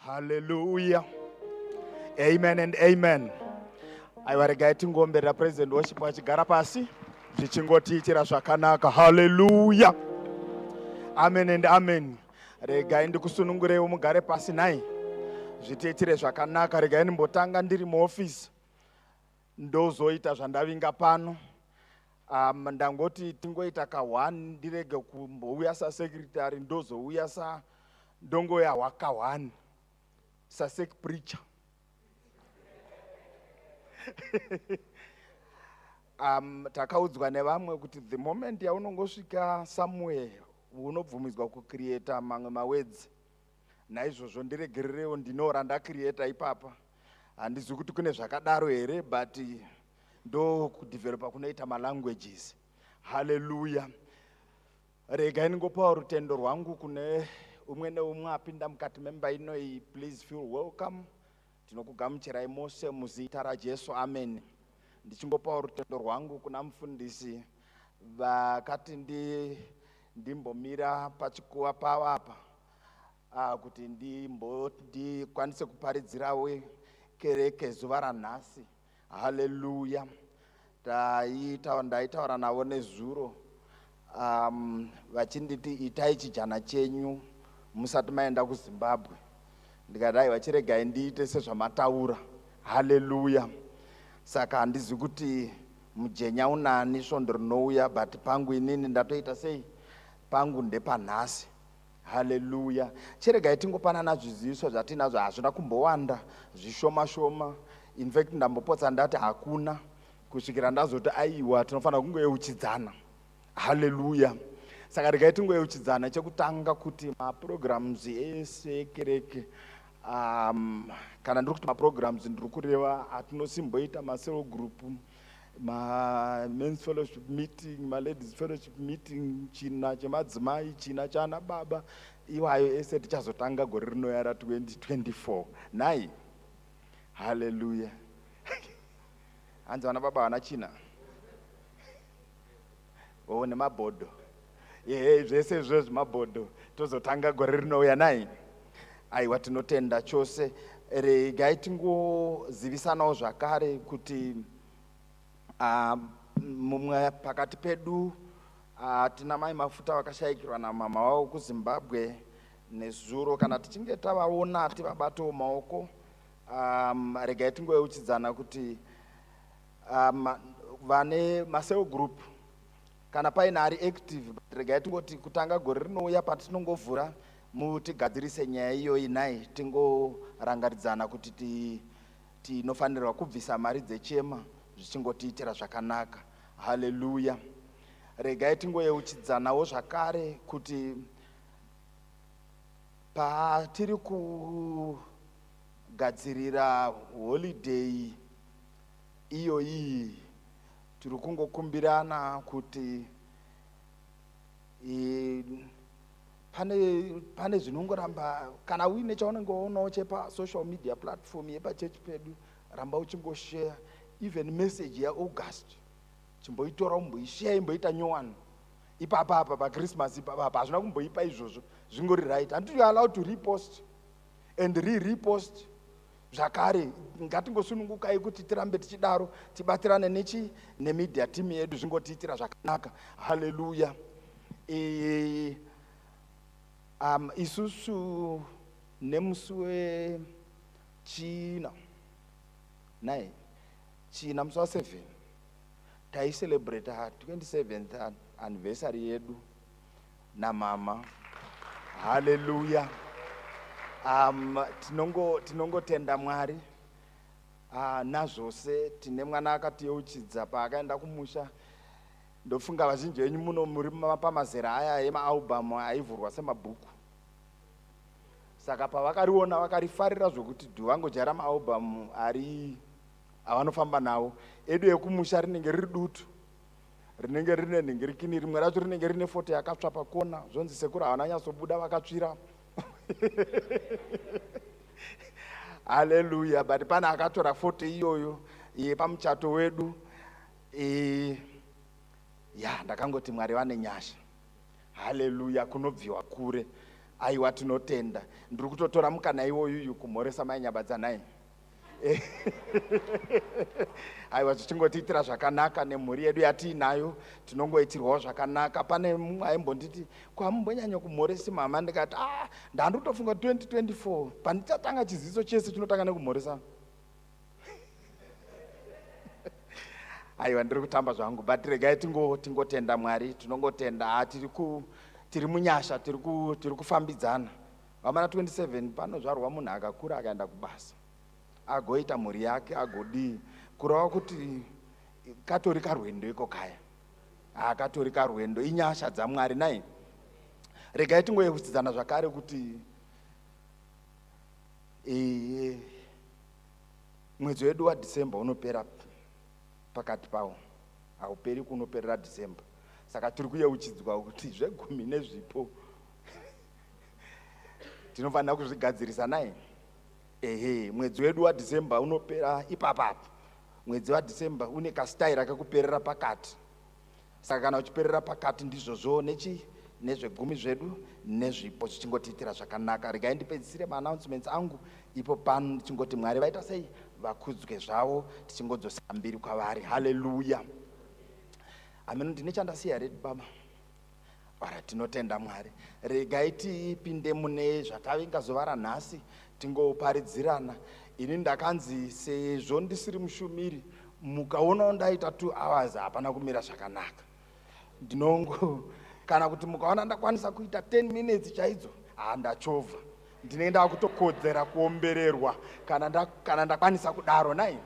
Hallelujah. Amen and amen. Aiwa regai tingoomberera president worship vachigara pasi zvichingotiitira zvakanaka. Hallelujah. Amen and amen. Regai ndikusunungureiwo mugare pasi nhai. Zvitiitire zvakanaka. Regai ndimbotanga ndiri muoffice ndozoita zvandavinga pano. Ndangoti tingoita ka one ndirege kumbouya sasecretary ndozouya sa ndongoya waka one sasec preacher. Takaudzwa nevamwe kuti the moment yaunongosvika somewhere unobvumidzwa kucreata mamwe mawords. Naizvozvo ndiregererewo ndino randacreata ipapa. Handizivi kuti kune zvakadaro here, but ndo kudevelopa kunoita malanguages. Hallelujah. Regai ndingopawo rutendo rwangu kune umwe neumwe apinda mukati memba ino iyi. Please feel welcome. Tinokugamuchirai mose muzita raJesu. Amen. Ndichingopawo rutendo rwangu kuna mufundisi vakati ndimbomira pachikuva pavo apa, kuti ndikwanise kuparidzirawo kereke zuva ranhasi. Hallelujah. Ndaitaura navo nezuro, vachinditi itai chijana chenyu musati maenda kuZimbabwe. Ndikati aiwa, chiregai ndiite sezvamataura. Hallelujah. Saka handizi kuti mujenya unani svondo rinouya, but pangu inini ndatoita sei, pangu ndepanhasi. Hallelujah. Chiregai tingopanana zviziviso zvatinazvo, hazvina kumbowanda, zvishoma shoma. In fact ndambopotsa ndati hakuna, kusvikira ndazoti aiwa, tinofanira kungoyeuchidzana. Hallelujah. Saka regai tingoyeuchidzana. Chekutanga kuti maprograms ese ekereke, kana ndiri kuti maprograms ndiri kureva atinosimboita macell group, ma-men's fellowship meeting, ma-ladies fellowship meeting, china chemadzimai, china chana baba, iwayo ese tichazotanga gore rinouya ra2024. Nhai, haleluya. Hanzi vana baba vana china o nemabhodho, ehe, zvese izvozvo zvemabhodho tozotanga gore rinouya. Nai, aiwa, tinotenda chose. Regai tingozivisanawo zvakare kuti mumwe pakati pedu, tina Mai Mafuta vakashayikirwa namama wavo kuZimbabwe nezuro. Kana tichinge tavaona, tivabatewo maoko. Regai tingoyeuchidzana kuti vane macell group, kana paine ari active, regai tingoti kutanga gore rinouya patinongovhura, mutigadzirise nyaya iyoyi. Nai, tingorangaridzana kuti tinofanirwa kubvisa mari dzechema zvichingotiitira zvakanaka. Haleluya. Regai tingoyeuchidzanawo zvakare kuti patiri kugadzirira holiday iyoyi, tiri kungokumbirana kuti pane zvinongoramba. Kana uine chaunenge waonawo chepasocial media platform yepachechi pedu, ramba uchingoshare. Even message yaAugust, chimboitora umboishare, imboita nyowani ipapa apa paChristmas ipapa apa. Hazvina kumboipa izvozvo, zvingori right. Handiti you are allowed to repost and re-repost zvakare? Ngatingosunungukai kuti tirambe tichidaro, tibatirane nechi nemedia team yedu, zvingotiitira zvakanaka. Haleluya. Isusu nemusi wechina, nai, china musi wa7 taicelebrata 27th anniversary yedu namama. Haleluya. Tinongotenda Mwari nazvose. Tine mwana akatiyeuchidza paakaenda kumusha. Ndofunga vazhinji venyu muno muri pamazera aya emaalbum aivhurwa semabhuku. Saka pavakariona vakarifarira zvokuti dhu vangodyara maalbum ari avanofamba nawo. Edu ekumusha rinenge riri dutu, rinenge rine nhingirikini, rimwe racho rinenge rine foto yakatsva pakona, zvonzi sekuru havana nyatsobuda, vakatsvira. Haleluya. But pane akatora foto iyoyo yepamuchato wedu. Ya, ndakangoti Mwari vane nyasha. Haleluya. Kunobviwa kure. Aiwa, tinotenda. Ndiri kutotora mukana iwoyuyu kumhoresa Mai Nyabadzanai. Aiwa, zvichingotiitira zvakanaka nemhuri yedu yatiinayo, tinongoitirwawo zvakanaka. Pane mumwe aimbonditi, "Kwamumbonyanya kumhoresi mama?" Ndikati, "A, ndandikutofunga 2024 pandichatanga chiziso chese chinotanga nekumhoresa." Aiwa, ndiri kutamba zvangu, but regai tingotenda Mwari. Tinongotenda. Ha, tiri munyasha, tiri kufambidzana vamana. 27 panozvarwa munhu, akakura, akaenda kubasa, agoita mhuri yake, agodii, kureva kuti katori karwendo iko kaya. Hakatori karwendo, inyasha dzaMwari nai. Regai tingoyeuchidzana zvakare kuti mwedzi wedu waDecember unopera pakati pawo, hauperi kunoperera December. Saka tiri kuyeuchidzwa kuti zvegumi nezvipo tinofanira kuzvigadzirisa nai. Ehe, mwedzi wedu waDecember unopera ipapapo. Mwedzi waDecember une kasitaira kekuperera pakati. Saka kana uchiperera pakati, ndizvozvo nechi nezvegumi zvedu nezvipo zvichingotiitira zvakanaka. Regai ndipedzisire maannouncements angu ipo pano, ndichingoti Mwari vaita sei, vakudzwe zvavo, tichingodzosera mbiri kwavari. Haleluya, amen. Ndine chandasiya redi baba? Ora, tinotenda Mwari. Regai tipinde mune zvatavinga zuva ranhasi, tingoparidzirana. Ini ndakanzi, sezvo ndisiri mushumiri, mukaonawo ndaita 2 hours, hapana kumira zvakanaka. Ndinongo kana kuti mukaona ndakwanisa kuita 10 minutes chaidzo, handachovha, ndinenge ndakutokodzera kuombererwa kana ndakwanisa kudaro nai.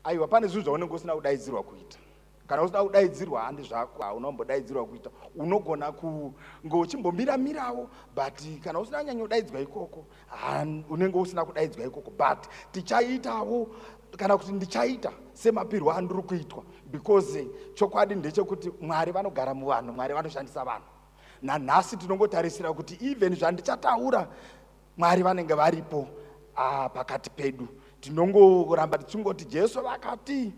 Aiwa, pane zvinhu zvaunenge usina kudaidzirwa kuita. Kana usina kudaidzirwa, handi zvako, hauna kumbodaidzirwa kuita. Unogona kunge uchimbomira-mirawo, but kana usina kunyanyodaidzwa ikoko, unenge usina kudaidzwa ikoko. But tichaitawo, kana kuti ndichaita semapirwo andiri kuitwa, because chokwadi ndechekuti Mwari vanogara muvanhu, Mwari vanoshandisa vanhu. Nanhasi tinongotarisira kuti even zvandichataura, Mwari vanenge varipo pakati pedu. Tinongoramba tichingoti Jesu vakati,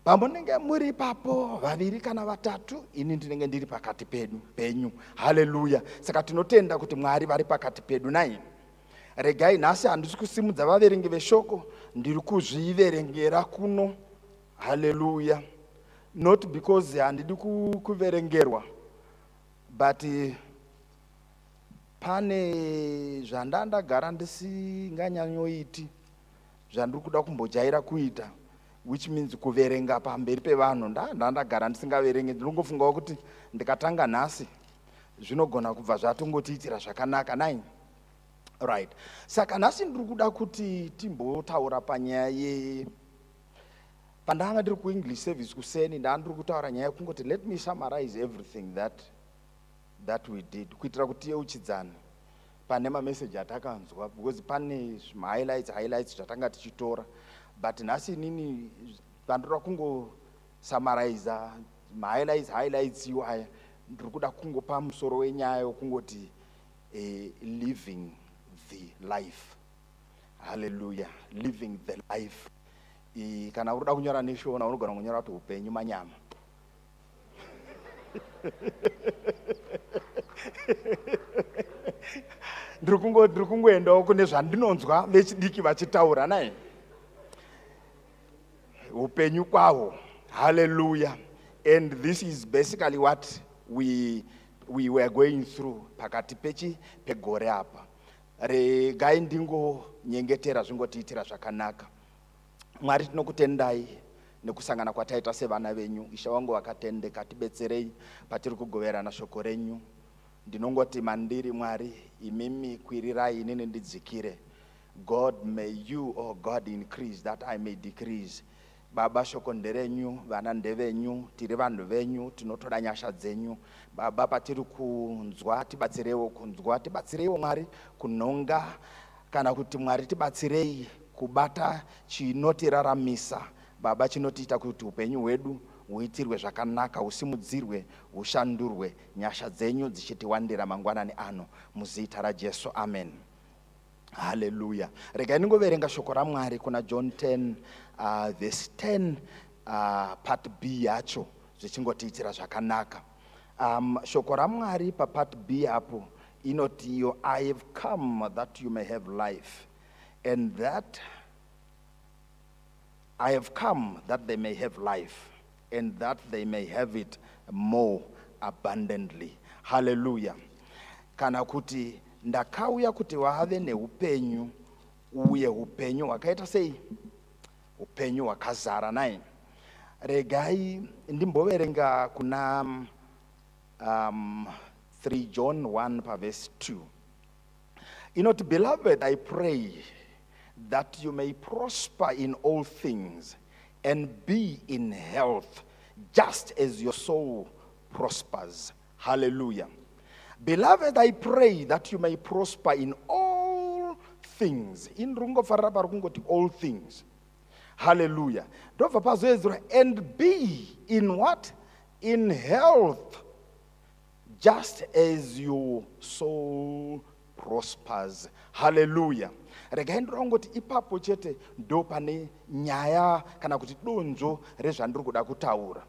"Pamunenge muri ipapo vaviri kana vatatu, ini ndinenge ndiri pakati pedu penyu." Haleluya. Saka tinotenda kuti Mwari vari pakati pedu nai. Regai nhasi handisi kusimudza vaverengi veshoko, ndiri kuzviverengera kuno. Haleluya. Not because handidi kuverengerwa, but pane zvandandagara ndisinganyanyoiti zvandiri kuda kumbojaira kuita, which means kuverenga pamberi pevanhu. Ndandagara ndisingaverengi. Ndinongofungawo kuti ndikatanga nhasi zvinogona kubva zvatongotiitira zvakanaka nai. Right, saka nhasi ndiri kuda kuti timbotaura panyaya ye pandanga ndiri kuEnglish service kuseni. Ndaa ndiri kutaura nyaya yekungoti let me summarize everything that we did, kuitira kuti tiyeuchidzane pane mameseji atakanzwa, because pane mahighlights highlights zvatanga tichitora. But nhasi inini pandoda kungosummariza mahighlights highlights iwo aya, ndiri kuda kungopa musoro wenyaya wekungoti living the life. Haleluya, living the life. Kana uri kuda kunyora neShona, unogona kunyora kuti upenyu manyama. Ndiri kungoendawo kune zvandinonzwa vechidiki vachitaura nai, upenyu kwahwo. Haleluya. And this is basically what we were going through pakati pechi pegore apa. Regai ndingonyengetera, zvingotiitira zvakanaka. Mwari, tinokutendai nekusangana kwataita sevana venyu. Ishe wangu vakatendeka, tibetserei patiri kugoverana shoko renyu. Ndinongoti mandiri, Mwari, imimi kwirirai, inini ndidzikire. God, may you, oh God, increase that I may decrease. Baba, shoko nderenyu, vana ndevenyu, tiri vanhu venyu, tinotoda nyasha dzenyu. Baba, patiri kunzwa, tibatsireiwo kunzwa, tibatsireiwo Mwari kunhonga, kana kuti Mwari tibatsirei kubata chinotiraramisa. Baba, chinotiita kuti upenyu hwedu huitirwe zvakanaka, husimudzirwe, hushandurwe, nyasha dzenyu dzichitiwandira mangwanani ano, muzita raJesu, amen. Haleluya. Regai ndingoverenga shoko raMwari kuna John 10 verse 10, part B yacho, zvichingotiitira zvakanaka. Shoko raMwari papart B apo Inoti iyo, "I have come that you may have life and that I have come that they may have life and that they may have it more abundantly." Hallelujah. Kana kuti ndakauya kuti vave neupenyu, uye upenyu hwakaita sei? Upenyu hwakazara nai. Regai ndimboverenga kuna 3 John 1 pavhesi 2. Inoti, "Beloved, I pray that you may prosper in all things and be in health, just as your soul prospers." Hallelujah. "Beloved, I pray that you may prosper in all things." Indiri kungofarira pari kungoti "all things". Hallelujah. Ndobva pazoedzerwa, "And be in" what? "In health, just as your soul prospers." Hallelujah. Regai ndiri kungoti ipapo chete ndo pane nyaya kana kuti donzvo rezvandiri kuda kutaura.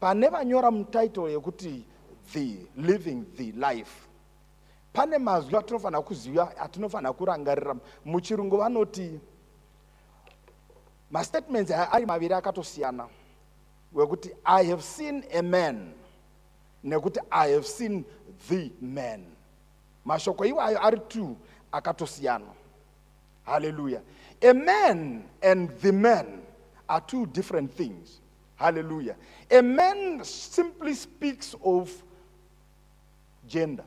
Pane vanyora mutitle yekuti "The Living the Life", pane mazwi atinofanira kuziva, atinofanira kurangarira. Muchirungu vanoti mastatements aya ari maviri akatosiyana, wekuti "I have seen a man" nekuti "I have seen the man". Mashoko iwayo ari two akatosiyana. Hallelujah. A man and the man are two different things. Hallelujah. A man simply speaks of gender,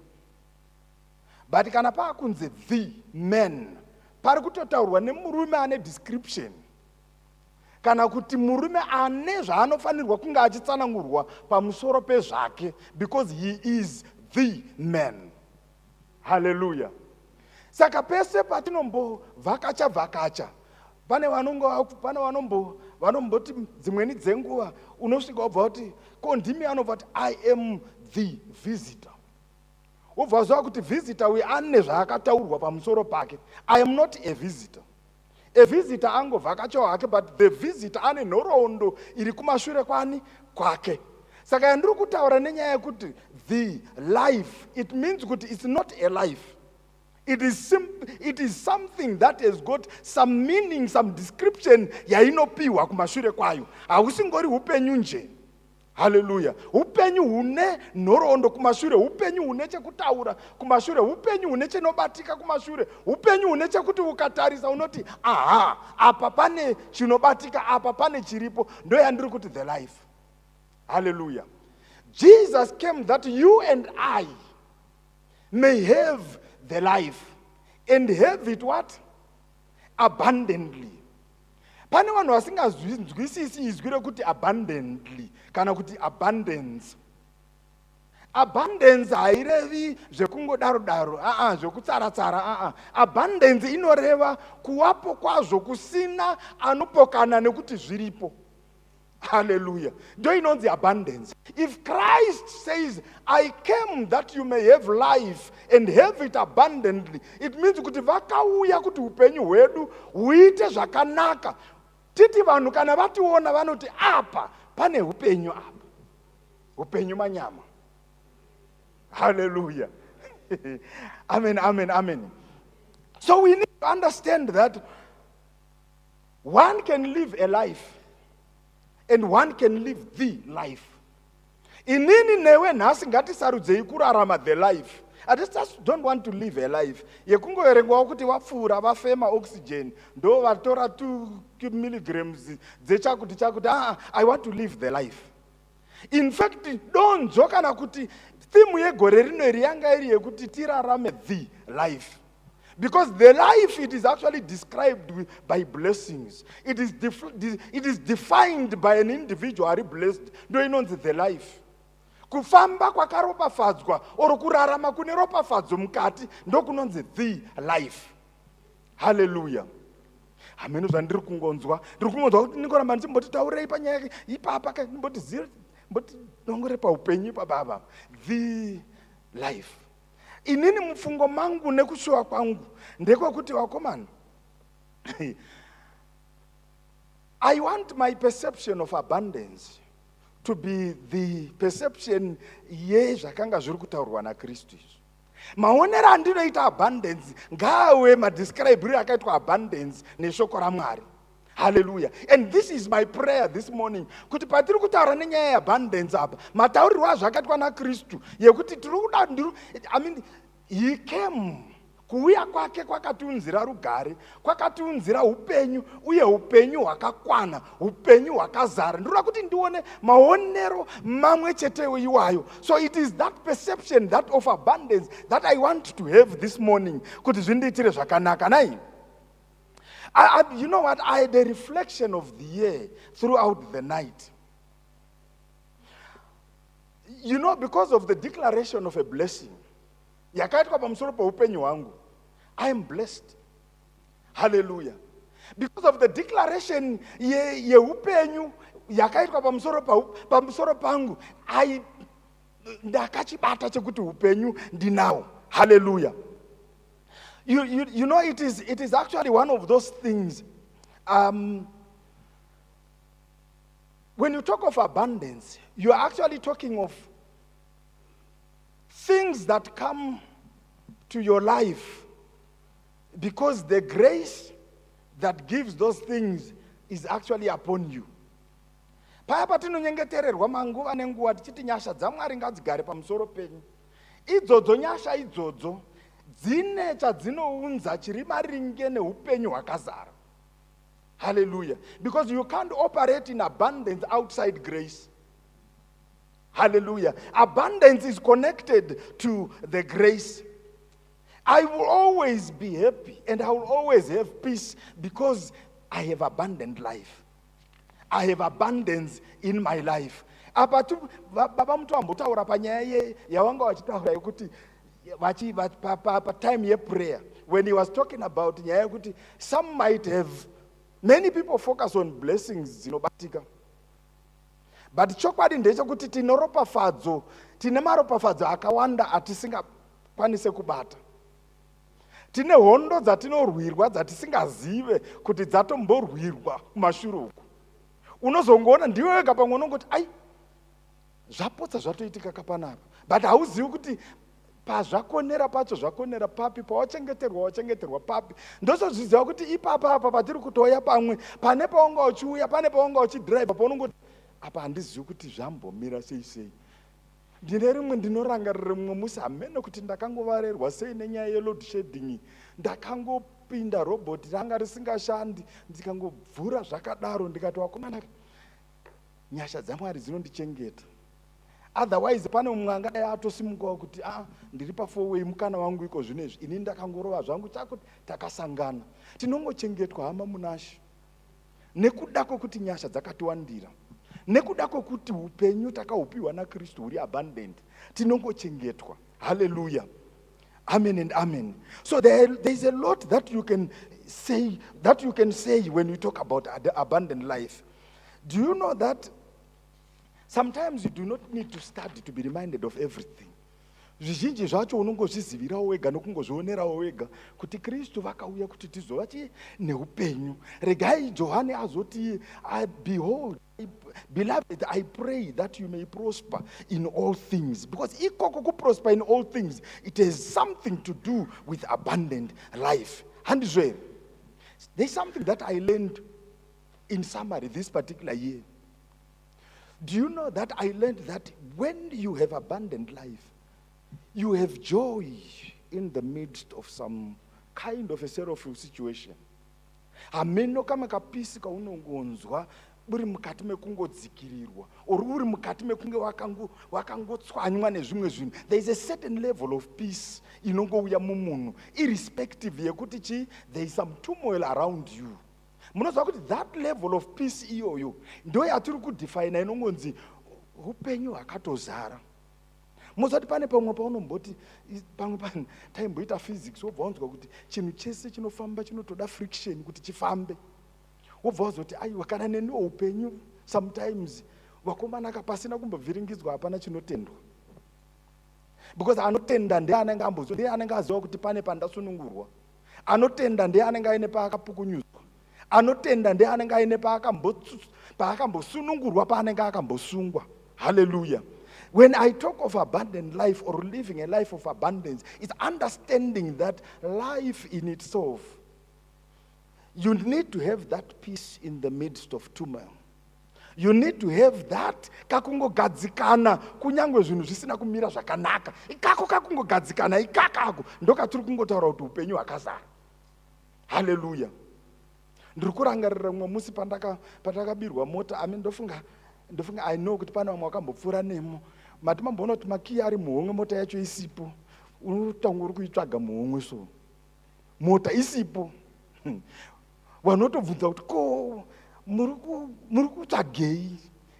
but kana paakunzi "the man", pari kutotaurwa nemurume ane description, kana kuti murume ane zvaanofanirwa kunge achitsanangurwa pamusoro pezvake, because he is the man. Haleluya. Saka pese patinombovhakacha vhakacha, pane vanonge pane vanomboti dzimweni dzenguva unosvika wobva kuti, "Ko ndimi?" Anobva kuti, "I am the visitor." Wobva waziva kuti visitor uyu ane zvaakataurwa pamusoro pake. I am not a visitor. A visitor angovhakachawo hake, but the visitor ane nhoroondo iri kumashure kwani kwake. Saka yandiri kutaura nenyaya yekuti the life, it means kuti it's not a life. It is something that has got some meaning, some description yainopiwa kumashure kwayo. Hausingori upenyu nje. Haleluya. Upenyu hune nhoroondo kumashure, upenyu hune chekutaura kumashure, upenyu hune chinobatika kumashure, upenyu hune chekuti ukatarisa unoti, "Aha, apa pane chinobatika, apa pane chiripo." Ndo yandiri kuti the life. Haleluya. Jesus came that you and I may have the life and have it what? Abundantly. Pane vanhu vasinganzwisisi izwi rekuti "abundantly" kana kuti "abundance". Abundance hairevi zvekungodaro daro, aa, zvekutsara-tsara, aa. Abundance inoreva kuwapo kwazvo kusina anopokana nekuti zviripo. Haleluya. Ndo inonzi abundance. If Christ says, "I came that you may have life and have it abundantly," it means kuti vakauya kuti upenyu hwedu huite zvakanaka, titi vanhu kana vationa vanoti, "Apa pane upenyu, apa upenyu manyama." Haleluya. Amen, amen, amen. So we need to understand that one can live a life and one can live the life. Inini newe nhasi ngatisarudzei kurarama the life. I just don't want to live a life yekungoverengwawo kuti vapfuura, vafema oxygen, ndo vatora 2 milligrams dzechakuti chakuti. Ah, I want to live the life. In fact, donzvo kana kuti theme yegore rino iri yanga iri yekuti tirarame the life, because the life, it is actually described by blessings. It is defined by an individual ari blessed. Ndo inonzi the life. Kufamba kwakaropafadzwa or kurarama kune ropafadzo mukati ndokunonzi the life. Haleluya. Hameno zvandiri kungonzwa. Ndiri kungonzwa kuti ndingoramba ndichimboti taurei panyaya ipapa, ndimboti mboti dongore paupenyu ipapa, the life. Inini mupfungo mangu nekushuwa kwangu ndekwekuti, vakomana, I want my perception of abundance to be the perception yezvakanga zviri kutaurwa naKristu izvi. Maonero andinoita abundance ngaawe madescribiro akaitwa abundance neshoko raMwari. Hallelujah. And this is my prayer this morning, kuti patiri kutaura nenyaya yeabundance apa, mataurirwo azvakaitwa naKristu yekuti tiri kuda, I mean, he came, kuuya kwake kwakatiunzira rugare, kwakatiunzira upenyu, uye upenyu hwakakwana, upenyu hwakazara. Ndinoda kuti ndione maonero mamwe chetewo iwayo. So it is that perception, that of abundance, that I want to have this morning, kuti zvindiitire zvakanaka nai. You know what? I had a reflection of the year throughout the night. Because of the declaration of a blessing yakaitwa pamusoro peupenyu hwangu, I am blessed. Hallelujah. Because of the declaration yeupenyu yakaitwa pamusoro pangu, ndakachibata chekuti upenyu ndinawo. Hallelujah. You know, it is actually one of those things. When you talk of abundance, you are actually talking of things that come to your life because the grace that gives those things is actually upon you. Paya patinonyengetererwa manguva nenguva tichiti nyasha dzaMwari ngadzigare pamusoro penyu, idzodzo nyasha idzodzo dzine chadzinounza chiri maringe neupenyu hwakazara. Hallelujah. Because you can't operate in abundance outside grace. Hallelujah. Abundance is connected to the grace. I will always be happy and I will always have peace because I have abundant life. I have abundance in my life. Apa baba mutu ambotaura panyaya yawanga vachitaura yekuti patime yeprayer, when he was talking about nyaya yekuti some might have, many people focus on blessings dzinobatika, but chokwadi ndechekuti tine ropafadzo, tine maropafadzo akawanda atisingakwanise kubata. Tine hondo dzatinorwirwa dzatisingazive kuti dzatomborwirwa kumashure uku. Unozongoona ndiwe wega, pamwe unongoti, "Ai, zvapotsa zvatoitika kapanapa," but hauzivi kuti pazvakonera pacho zvakonera papi, pawachengeterwa wachengeterwa papi. Ndozozviziva kuti ipapa apa patiri kutouya, pamwe pane paunga uchiuya, pane paunga uchidhiraivha, paunongoti, "Apa handizivi kuti zvambomira sei sei." Ndine rimwe, ndinorangarira mumwe musi, hamene kuti ndakangovarerwa sei nenyaya yeload shedding. Ndakangopinda, robhoti ranga risingashandi, ndikangobvura zvakadaro, ndikati, "Wakomana, nyasha dzaMwari dzinondichengeta." Otherwise pane mumwe angadai atosimukawo kuti a ah, ndiri pafourway, mukana wangu iko zvino izvi. Ini ndakangorova zvangu chakuti takasangana. Tinongochengetwa, hama munaShe, nekuda kwokuti nyasha dzakatiwandira, nekuda kwokuti upenyu takahupiwa naKristu huri abundant. Tinongochengetwa. Haleluya. Amen and amen. So there is a lot that you can say when you talk about the abundant life. Do you know that sometimes you do not need to study to be reminded of everything? Zvizhinji zvacho unongozvizivirawo wega nokungozvionerawo wega kuti Kristu vakauya kuti tizova chi neupenyu. Regai Johani azoti, "Behold, beloved, I pray that you may prosper in all things," because ikoko kuprosper in all things, it has something to do with abundant life. Handizvo here? There's something that I learned in summary this particular year. Do you know that I learned that when you have abundant life, you have joy in the midst of some kind of a sorrowful situation? Hameno kamwe kapeace kaunongonzwa uri mukati mekungodzikirirwa or uri mukati mekunge wakangotswanywa nezvimwe zvinhu. There is a certain level of peace inongouya mumunhu irrespective yekuti chii, there is some turmoil around you. Munoziva kuti that level of peace iyoyo ndo yatiri kudefina inongonzi upenyu hwakatozara. Muziva kuti pane pamwe paunomboti, pamwe taimboita physics, wobva wanzwa kuti chinhu chese chinofamba chinotoda friction kuti chifambe. Wobva wazoti, "Aiwa, kana neniwo upenyu sometimes, vakomana, pasina kumbobviringidzwa hapana chinotendwa," because anotenda ndeanenge amboziva, ndiye anenge aziva kuti pane pandasunungurwa. Anotenda ndiye anenge aine paakapukunyudzwa. Anotenda ndiye anenge aine paakambosunungurwa, paanenge akambosungwa. Haleluya. When I talk of abundant life or living a life of abundance, it's understanding that life in itself, you need to have that peace in the midst of turmoil. You need to have that kakungogadzikana kunyange zvinhu zvisina kumira zvakanaka. Ikako kakungogadzikana ikakako ndokatiri kungotaura kuti upenyu hwakazara. Haleluya. Ndiri kurangarira mumwe musi pandakabirwa mota. Ami ndofunga ndofunga I know kuti pane vamwe vakambopfuura nemo. Mati mamboona kuti makiyi ari muhomwe, mota yacho isipo. Unotanga uri kuitsvaga muhomwe, so mota isipo. Vanotobvunza kuti ko muri kutsvagei,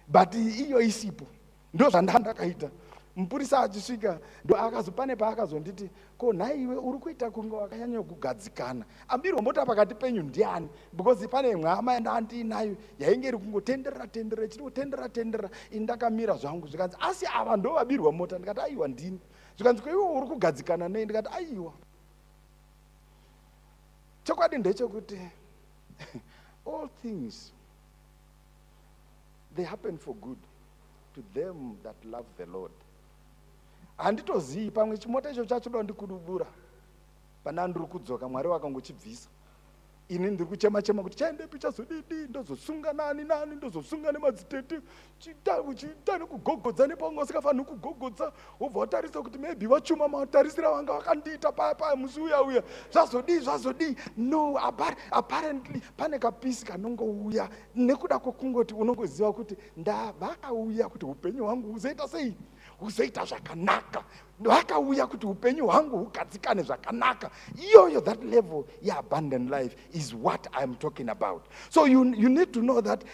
but iyo isipo. Ndo zvandandakaita. Mupurisa achisvika, ndo akazo pane paakazonditi, "Ko nhaiwe, uri kuita kunge wakanyanya kugadzikana. Ambirwa mota pakati penyu ndiani?" Because pane imwe hama yandandiinayo yainge iri kungotenderera tenderera, ichiri tenderera. Ini ndakamira zvangu. Zvikanzi, "Asi ava ndo vabirwa mota?" Ndikati, "Aiwa, ndini." Zvikanzi, "Ko iwe uri kugadzikana nei?" Ndikati, "Aiwa, chokwadi ndechekuti all things, they happen for good to them that love the Lord." Handitozivi, pamwe chimota icho chachoda ndikudubura pana ndiri kudzoka, Mwari wakangochibvisa. Ini ndiri kuchema chema kuti chaendepi, chazodidi, ndozosunga nani nani, ndozosunga nemadzitete, chiita nekugogodza nepanga usingafaniri kugogodza, wobva watarisa kuti maybe vachuma matarisira vanga vakandiita paya paya musi uya uya, zvazodii, zvazodii. No, apparently pane kapeace kanongouya nekuda kwekungoti unongoziva kuti ndavakauya kuti upenyu hwangu huzoita sei, huzoita zvakanaka, vakauya kuti upenyu hwangu hugadzikane zvakanaka. Iyoyo, that level yeabundant life is what I'm talking about. So you need to know that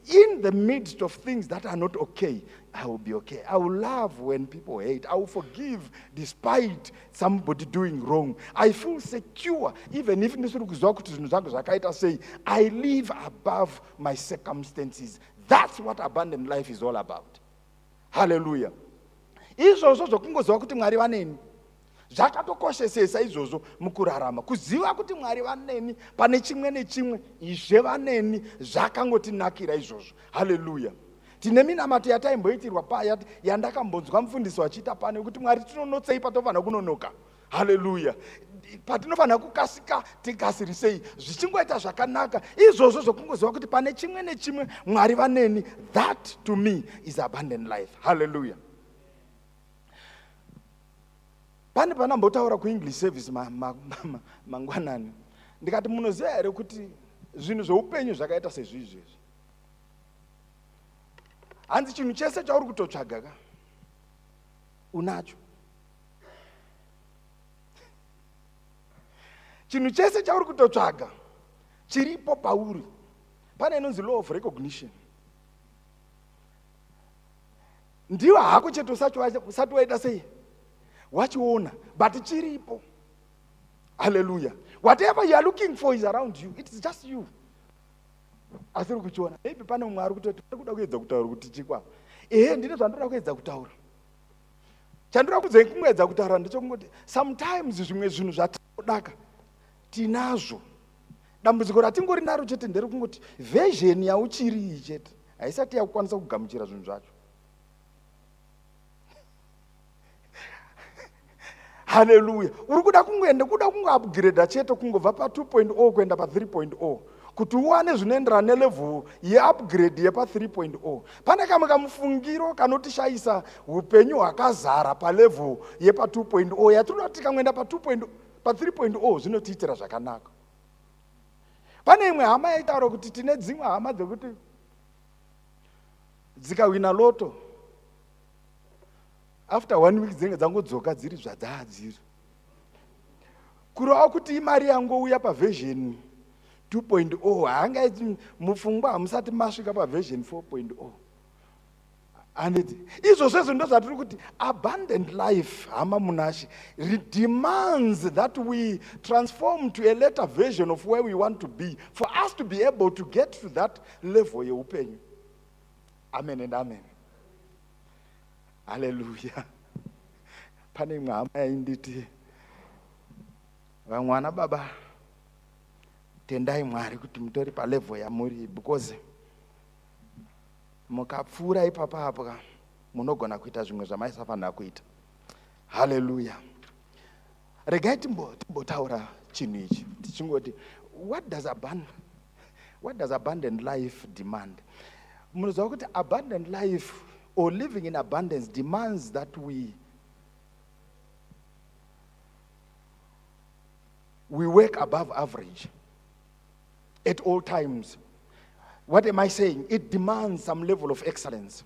in the midst of things that are not okay, I will be okay. I will love when people hate. I will forgive despite somebody doing wrong. I feel secure even if ndisiri kuziva kuti zvinhu zvangu zvakaita sei. I live above my circumstances. That's what abundant life is all about. Hallelujah. Izvozvo zvokungoziva kuti Mwari vaneni zvakatokoshesesa izvozvo mukurarama. Kuziva kuti Mwari vaneni pane chimwe nechimwe, izve vaneni, zvakangotinakira izvozvo. Haleluya. Tine minamato yataimboitirwa paya, yandakambonzwa mufundisi wachiita pano, yekuti Mwari tinonotsei patofanira kunonoka. Haleluya. Patinofanira kukasika, tikasirisei, zvichingoita zvakanaka. Izvozvo zvokungoziva kuti pane chimwe nechimwe Mwari vaneni, that to me is abundant life. Haleluya. Pane panambotaura kuEnglish service mangwanani, ndikati, "Munoziva here kuti zvinhu zveupenyu zvakaita sezvizvezvi? Hanzi chinhu chese chauri kutotsvaga ka, unacho. Chinhu chese chauri kutotsvaga chiripo pauri." Pane inonzi law of recognition. Ndiwo hako chete usati waita sei, wachiona, but chiripo. Haleluya. Whatever you are looking for is around you. It's just you asiri kuchiona. Maybe pane mumwe ari kutoti ari kuda kuedza kutaura kuti chikwa. Ehe, ndine zvandoda kuedza kutaura. Chandoda kudze kungoedza kutaura ndechekungoti sometimes zvimwe zvinhu zvatinodaka tinazvo. Dambudziko ratingori naro chete nderekungoti version yauchiri iyi chete haisati yakukwanisa kugamuchira zvinhu zvacho. Haleluya. Uri kuda kungoenda, kuda kungoupgrada chete, kungobva pa2.0 kuenda pa3.0, kuti uwane zvinoenderana nelevel yeupgrade yepa3.0. Pane kamwe kamufungiro kanotishayisa upenyu hwakazara palevel yepa2.0 yatinoda kuti tikangoenda pa3.0 zvinotiitira zvakanaka. Pane imwe hama yaitaura kuti tine dzimwe hama dzekuti dzikawina lotto, after one week dzinenge dzangodzoka dziri zvadzaa dziri, kureva kuti imari yangouya paversion 2.0. Haangaiti mupfungwa hamusati masvika paversion 4.0, handiti? Izvozvo izvo ndo zvatiri kuti abundant life, hama munashe, demands that we transform to a later version of where we want to be for us to be able to get to that level yeupenyu. Amen and amen. Haleluya. Pane imwe hama yainditi, "Vamwe vana baba, tendai Mwari kuti mutori palevel yamuri, because mukapfuura ipapa apa Munogona kuita zvimwe zvamaisafanira kuita. Haleluya. Regai timbotaura chinhu ichi tichingoti, what does abundant life demand? Munoziva kuti abundant life or living in abundance demands that we work above average at all times. What am I saying? It demands some level of excellence.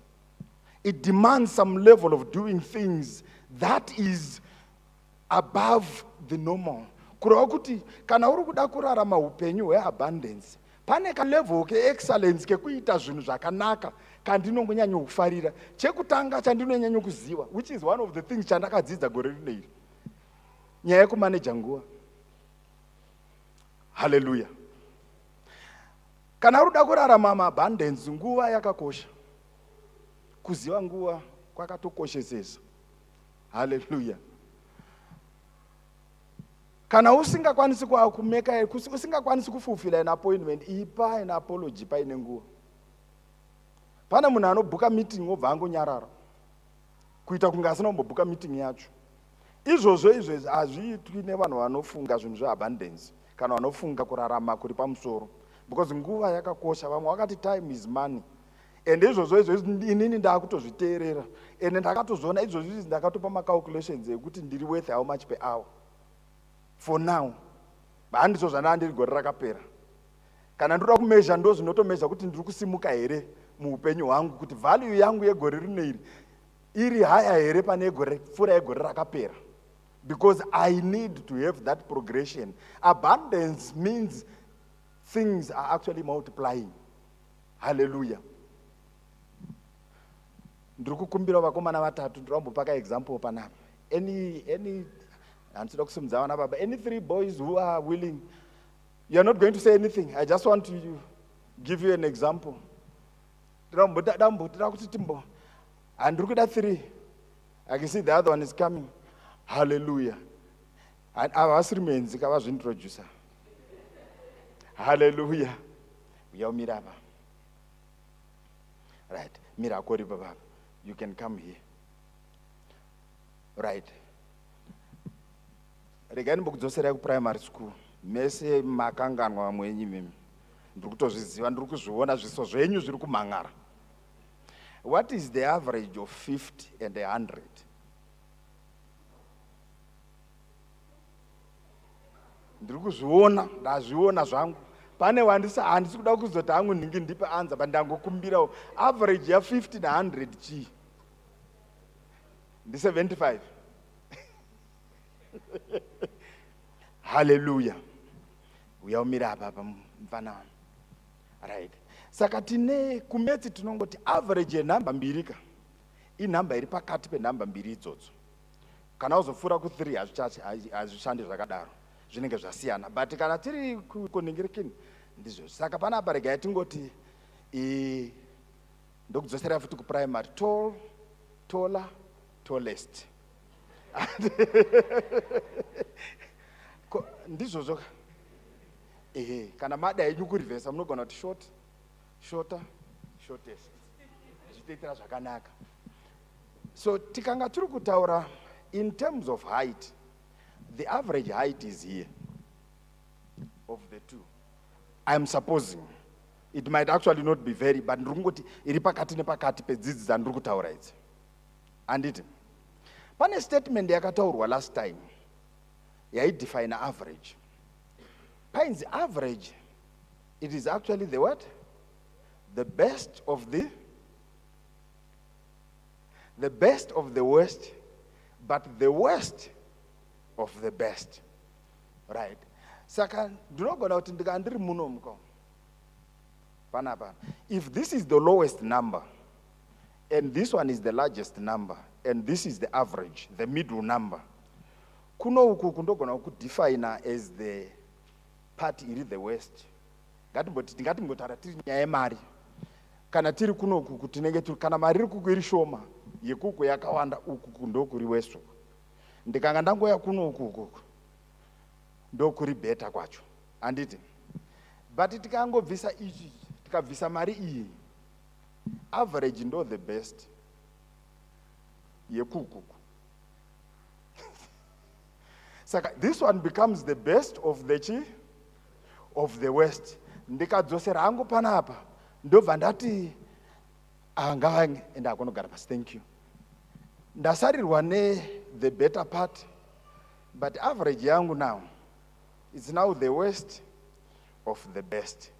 It demands some level of doing things that is above the normal. Kureva kuti kana uri kuda kurarama upenyu hweabundance, pane kalevel keexcellence kekuita zvinhu zvakanaka kandinongonyanya kufarira. Chekutanga chandinonyanya kuziva, which is one of the things chandakadzidza gore rino iri, nyaya yekumaneja nguva. Haleluya. Kana uri kuda kurarama maabundance, nguva yakakosha. Kuziva nguva kwakatokoshesesa. Haleluya. Kana usingakwanisi kumeka, usingakwanisi kufulfilla an appointment, ipa an apology paine nguva. Pane munhu anobhuka meeting obva angonyarara, kuita kunge asina kumbobhuka meeting yacho. Izvozvo izvezvi hazviitwi nevanhu vanofunga zvinhu zveabundance kana vanofunga kurarama kuri pamusoro, because nguva yakakosha. Vamwe vakati time is money, and izvozvo izvo inini ndaakutozviteerera, ende ndakatozoona izvozvo izvi, ndakatopa macalculations ekuti ndiri worth how much per hour for now. Handizvo zvandaa ndiri gore rakapera. Kana ndoda kumezha, ndo zvinotomezha kuti ndiri kusimuka here muupenyu hwangu, kuti value yangu yegore rino iri iri haya here pane gore pfuura yegore rakapera, because I need to have that progression. Abundance means things are actually multiplying. Hallelujah. Ndiri kukumbira vakomana vatatu, ndiri kumbopa kaexample panapa. Any, handisida kusimudza vana baba. Any three boys who are willing? You are not going to say anything. I just want to give you an example. Ndambotida kuti timbo, handiri kuda three. I can see the other one is coming. Hallelujah. Ava vasiri muenzi kavazviintroduca. Hallelujah. Uya umira apa. Right, mira akori baba. You can come here. Right, regai ndimbokudzoserai kuprimary school. Mese makanganwa vamwe venyu imimi, ndiri kutozviziva, ndiri kuzviona, zviso zvenyu zviri kumhan'ara. What is the average of 50 and 100? Ndiri kuzviona, ndazviona zvangu. Pane wandisa, handisi kuda kuzoti hangu nhingi ndipe answer, but ndangokumbirawo average ya50 na100 chii? Ndi75. Haleluya. Uya umira apa apa, mufana wami. Right, saka tine kumaths tinongoti average yenhamba mbiri ka inhamba iri pakati penhamba mbiri idzodzo. Kana uzopfuura ku3 hazvishandi zvakadaro, zvinenge zvasiyana, but kana tiri kuningirikini ndizvo. Saka panapa regai tingoti, ndokudzoserai futi kuprimary: tall, taller, tallest. Ndizvozvo ehe. Kana mada henyu kurivhesa, munogona kuti short, shorter, shortest, zvichitoitira zvakanaka. So tikanga tiri kutaura in terms of height, the average height is here of the two. I'm supposing it might actually not be very, but ndiri kungoti iri pakati nepakati pedzidzi dzandiri kutaura idzi, handiti? Pane statement yakataurwa last time yaidefine average. Painzi average, it is actually the what? The best of the best of the worst, but the worst of the best. Right, saka ndinogona kuti ndika ndiri muno muko panapa, if this is the lowest number and this one is the largest number and this is the average, the middle number, kuno uku kundogona kudefina as the part iri the worst. Ngatimboti, ngatimbotaura tiri nyaya yemari. Kana tiri kunoku tinenge tiri, kana mari iri kuku iri shoma, yekuku yakawanda, uku ndokuri worse uku. Ndikanga ndangoya kunoku ukuku ndokuri better kwacho, handiti? But tikangobvisa ichi, tikabvisa mari iyi, average ndo the best. Yekukuku. Saka this one becomes the best of the chi of the worst. Ndikadzosera hangu panapa, ndobva ndati anga enda akonogara pasi. Thank you. Ndasarirwa ne the better part, but average yangu now, it's now the worst of the best.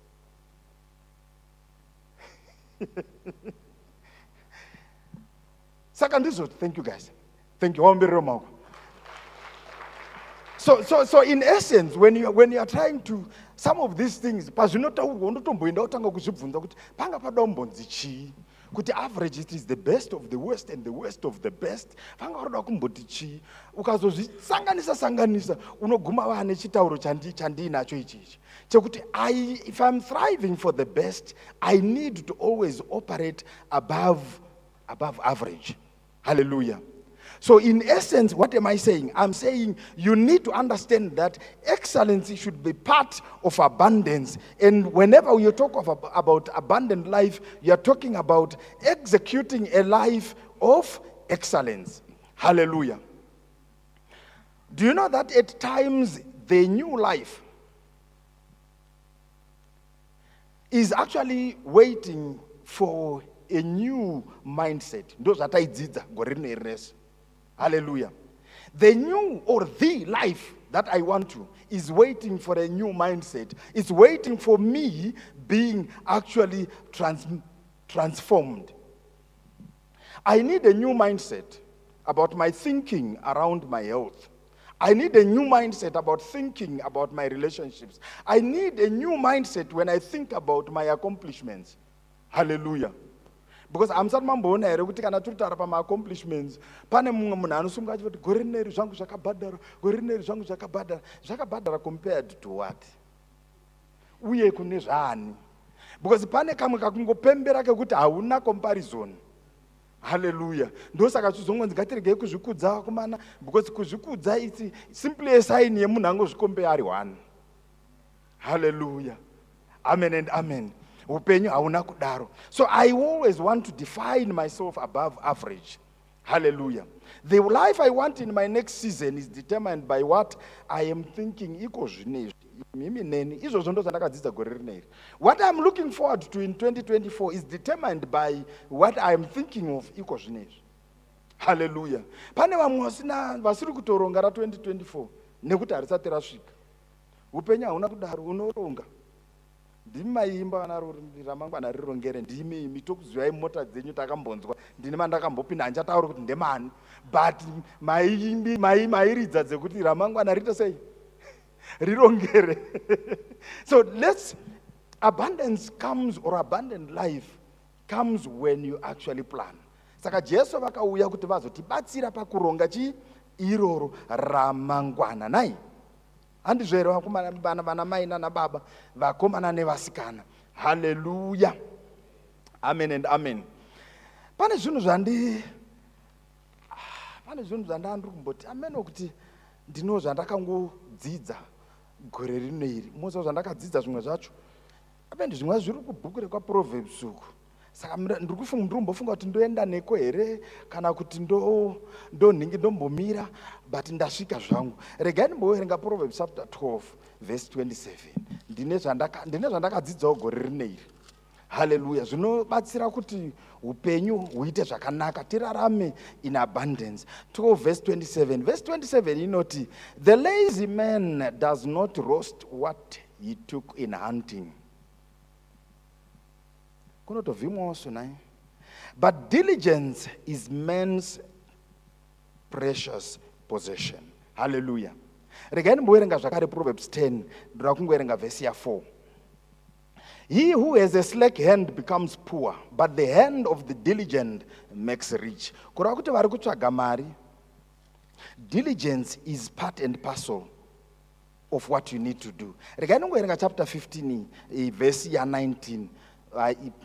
Saka ndizvo. Thank you, guys. Thank you. Waomberero maoko. So in essence, when you are trying to, some of these things, pazvinotaurwa unotomboenda utanga kuzvibvunza kuti panga pada kumbonzi chii, kuti average, it is the best of the worst and the worst of the best. Vanga varoda kumboti chii? Ukazozvisanganisa sanganisa, unoguma vaane chitauro chandiinacho ichichi chekuti if I'm thriving for the best, I need to always operate above average. Hallelujah. So, in essence, what am I saying? I'm saying you need to understand that excellence should be part of abundance. And whenever you talk about abundant life, you're talking about executing a life of excellence. Hallelujah. Do you know that at times the new life is actually waiting for a new mindset? Ndozvataidzidza gore rino iri rese. Hallelujah. The new or the life that I want to is waiting for a new mindset. It's waiting for me being actually transformed. I need a new mindset about my thinking around my health. I need a new mindset about thinking about my relationships. I need a new mindset when I think about my accomplishments. Hallelujah. Because hamusati mamboona here kuti kana tiri kutaura pamaaccomplishments, pane mumwe munhu anosunga achiti, "Gore rineri zvangu zvakabhadhara, gore rineri zvangu zvakabhadhara." Zvakabhadhara compared to what, uye kune zvaani? Because pane kamwe kakungopembera kekuti hauna comparison. Haleluya. Ndosaka chizongonzi ngatiregei kuzvikudza, vakomana, because kuzvikudza, it's simply a sign yemunhu angozvicompare ari one. Haleluya. Amen and amen. Upenyu hauna kudaro. So I always want to define myself above average. Hallelujah. The life I want in my next season is determined by what I am thinking iko zvinezvi. Mimi neni izvozvo ndo zvandakadzidza gore rineri. What I'm looking forward to in 2024 is determined by what I am thinking of iko zvinezvi. Haleluya. Pane vamwe vasina, vasiri kutoronga ra2024 nekuti harisati rasvika. Upenyu hauna kudaro. Unoronga. Ndimi maiimba vana, "Ramangwana rirongere." Ndimi imi, tokuzivai. Mota dzenyu takambonzwa. Ndini mandakambopinda, handichatauri kuti ndemani, but maiimbi mairidza dzekuti ramangwana riite sei? Rirongere. So let's, abundance comes, or abundant life comes when you actually plan. Saka Jesu vakauya kuti vazotibatsira pakuronga chii? Iroro ramangwana. Nai handizvo here, vakomana, vana mai nana baba, vakomana nevasikana? Haleluya. Amen and amen. Pane zvinhu zvandaa ndiri kumboti ameno kuti ndino zvandakangodzidza gore rino iri. Moziva zvandakadzidza zvimwe zvacho, apendi zvimwe zviri kubhuku rekwaProverbs uku. Saka ndiri kumbofunga kuti ndoenda neko here kana kuti ndonhingi ndombomira, but ndasvika zvangu. Regai ndimboverenga Proverbs chapter 12 verse 27. Ndine zvandakadzidzawo gore rino iri. Haleluya. Zvinobatsira kuti upenyu huite zvakanaka, tirarame in abundance. 12 verse 27. Verse 27 inoti, "The lazy man does not roast what he took in hunting." Kunotovhimwawo nai. "But diligence is man's precious possession." Haleluya. Regai ndimboverenga zvakare Proverbs 10. Ndoda kungoverenga vhesi ya4. "He who has a slack hand becomes poor, but the hand of the diligent makes rich." Kureva kuti vari kutsvaga mari, diligence is part and parcel of what you need to do. Regai ndingoverenga chapter 15, vhesi ya19.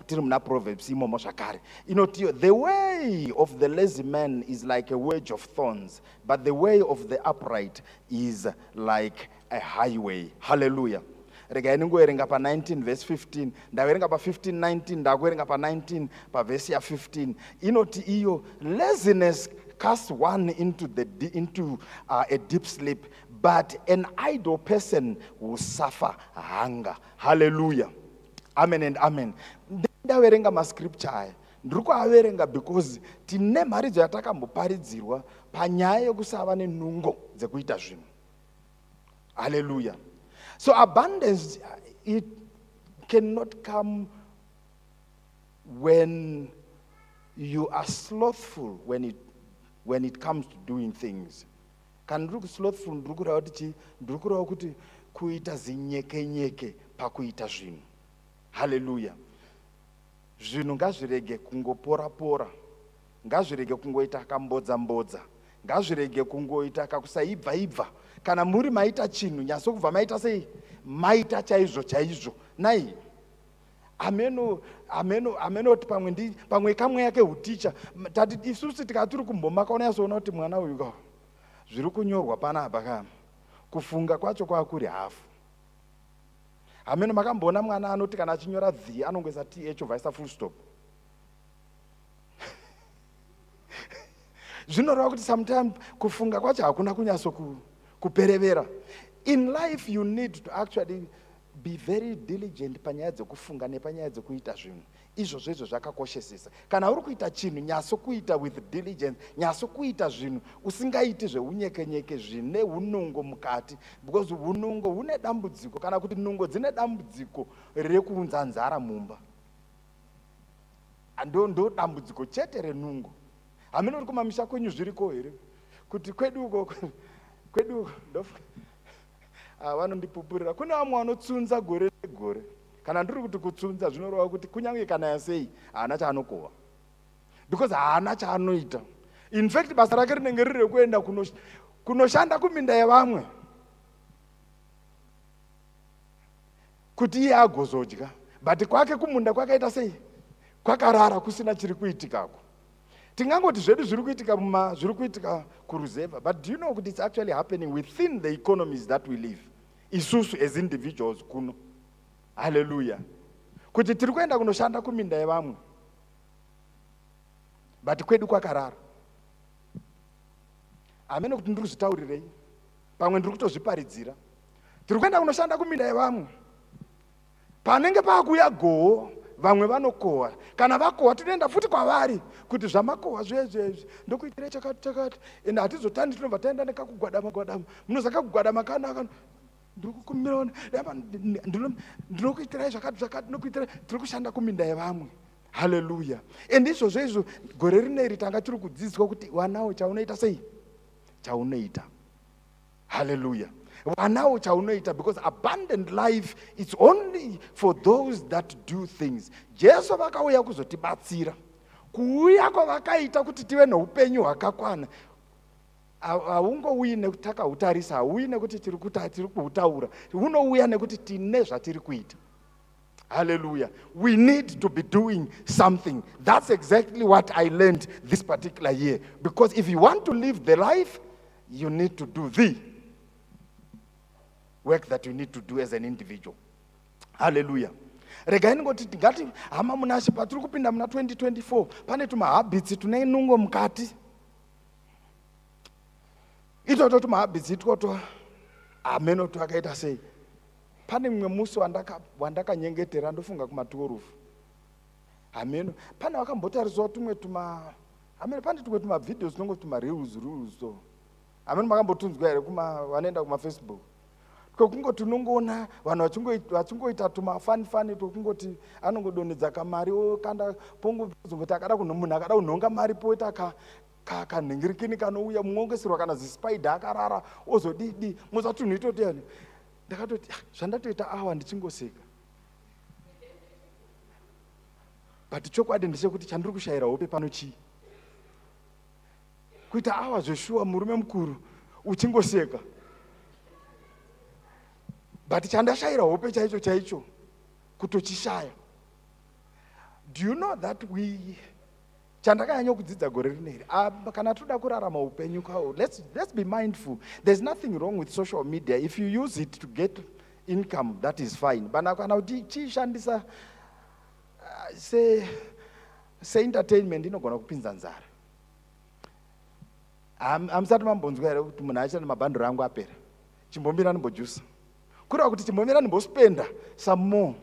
Tiri muna Proverbs imomo zvakare. Inoti, "The way of the lazy man is like a wedge of thorns, but the way of the upright is like a highway." Hallelujah. Regai ndingoverenga pa19 verse 15. Ndaverenga pa15 19, ndakuverenga pa19 pavhesi ya15. Inoti iyo, "Laziness casts one into, the, into a deep sleep, but an idle person will suffer hunger. Hallelujah. Amen and amen. Ndaverenga mascripture aya. Ndiri kuaverenga because tine mharidzo yatakamboparidzirwa panyaya yekusava nenungo dzekuita zvinhu. Hallelujah. So abundance, it cannot come when you are slothful when it comes to doing things. Kana ndiri kuslothful, ndiri kureva kuti chii? Ndiri kureva kuti kuita zinyekenyeke pakuita zvinhu. Haleluya. Zvinhu ngazvirege kungopora-pora, ngazvirege kungoita kambodza-mbodza, ngazvirege kungoita kakusaibva-ibva. Kana muri maita chinhu, nyasokubva maita sei? Maita chaizvo chaizvo. Nai hameno, hameno, hameno kuti pamwe ndi pamwe kamweya keuticha. Tati isusu tikati tiri kumbomaka, unonyatsoona kuti mwana uyu ka, zviri kunyorwa panapa ka, kufunga kwacho kwakuri hafu. Hameno makamboona mwana anoti kana achinyora the, anongoisa th, obva aisa full stop. Zvinoreva kuti sometime kufunga kwacho hakuna kunyatso kuperevera. In life you need to actually be very diligent panyaya dzekufunga nepanyaya dzekuita zvinhu. Izvozvo izvo zvakakoshesesa. Kana uri kuita chinhu, nyatso kuita with diligence, nyatso kuita zvinhu usingaiti zveunyekenyeke zvine unungo mukati, because unungo hune dambudziko, kana kuti nungo dzine dambudziko rekuunza nzara mumba. Ndo dambudziko chete renungo. Hameno uri kumamisha kwenyu zviriko here? Kuti kwedu uko, kwedu uko, vanondipupurira. Kune vamwe vanotsunza gore negore. Kana ndiri kuti kutsunza, zvinoreva kuti kunyange kana yasei, haana chaanokohwa, because haana chaanoita. In fact, basa rake rinenge riri rekuenda kunoshanda kuminda yevamwe kuti iye agozodya, but kwake kumunda kwakaita sei? Kwakarara, kusina chiri kuitikako. Tingangoti zvedu zviri kuitika muma, zviri kuitika kuruzevha, but do you know kuti it's actually happening within the economies that we live isusu as individuals kuno? Haleluya. Kuti tiri kuenda kunoshanda kuminda yevamwe, but kwedu kwakarara. Hamene kuti ndiri kuzvitaurirei, pamwe ndiri kutozviparidzira. Tiri kuenda kunoshanda kuminda yevamwe. Panenge paakuuya goho, vamwe vanokohwa. Kana vakohwa, tinoenda futi kwavari kuti zvamakohwa zvezvezvi, ndokuitirei chakati chakati. Ende hatizotandi, tinobva taenda nekakugwadama gwadama. Munoziva kakugwadama kanaka, ndiri kukumbira, ndinokuitirai zvakati zvakati, ndinokuitirai. Tiri kushanda kuminda yevamwe. Haleluya. And izvozvo izvo, gore rineri tanga tiri kudzidziswa kuti wanawo chaunoita sei, chaunoita. Haleluya. Wanawo chaunoita, because abundant life is only for those that do things. Jesu vakauya kuzotibatsira. Kuuya kwavakaita kuti tive neupenyu hwakakwana, haungouyi nekuti takahutarisa, hauyi nekuti tiri kuhutaura, hunouya nekuti tine zvatiri kuita. Hallelujah. We need to be doing something. That's exactly what I learned this particular year. Because if you want to live the life, you need to do the work that you need to do as an individual. Hallelujah. Regai ndingoti ngati hama munashe, patiri kupinda muna 2024, pane tumahabits tune nungo mukati. Itoto tumahabits itwoto, hameno twakaita sei. Pane mumwe musi wandakanyengetera, ndofunga kuma12, hameno pane vakambotarisawo tumwe tuma, hameno pane tumwe tumavideos tunongoti tumareels reels so. Hameno makambotunzwa here kuma vanoenda kumaFacebook, kwekungoti unongoona vanhu vachingoita tumafanifani, twekungoti anongodonhedza kamari, okanda, pongozongoti akada munhu akada kunhonga mari, poita kanhingirikini kanouya, mumwe ongesirwa kana zispider akarara, ozodidi moza tunhu itoti yani. Ndakatoti, "Ah, zvandatoita awa ndichingoseka," but chokwadi ndechekuti chandiri kushayira hope pano chii? Kuita awa zveshuwa, murume mukuru, uchingoseka, but chandashayira hope chaicho chaicho kutochishaya. Do you know that we, chandakanyanya kudzidza gore rineri, kana toda kurarama upenyu kwawo, let's be mindful. There's nothing wrong with social media. If you use it to get income, that is fine. But kana kuti chiishandisa seentertainment, inogona kupinza nzara. Hamusati mambonzwa here kuti munhu achita nemabhanduru angu apera, chimbomira ndimbojusa, kureva kuti chimbomira ndimbospenda some more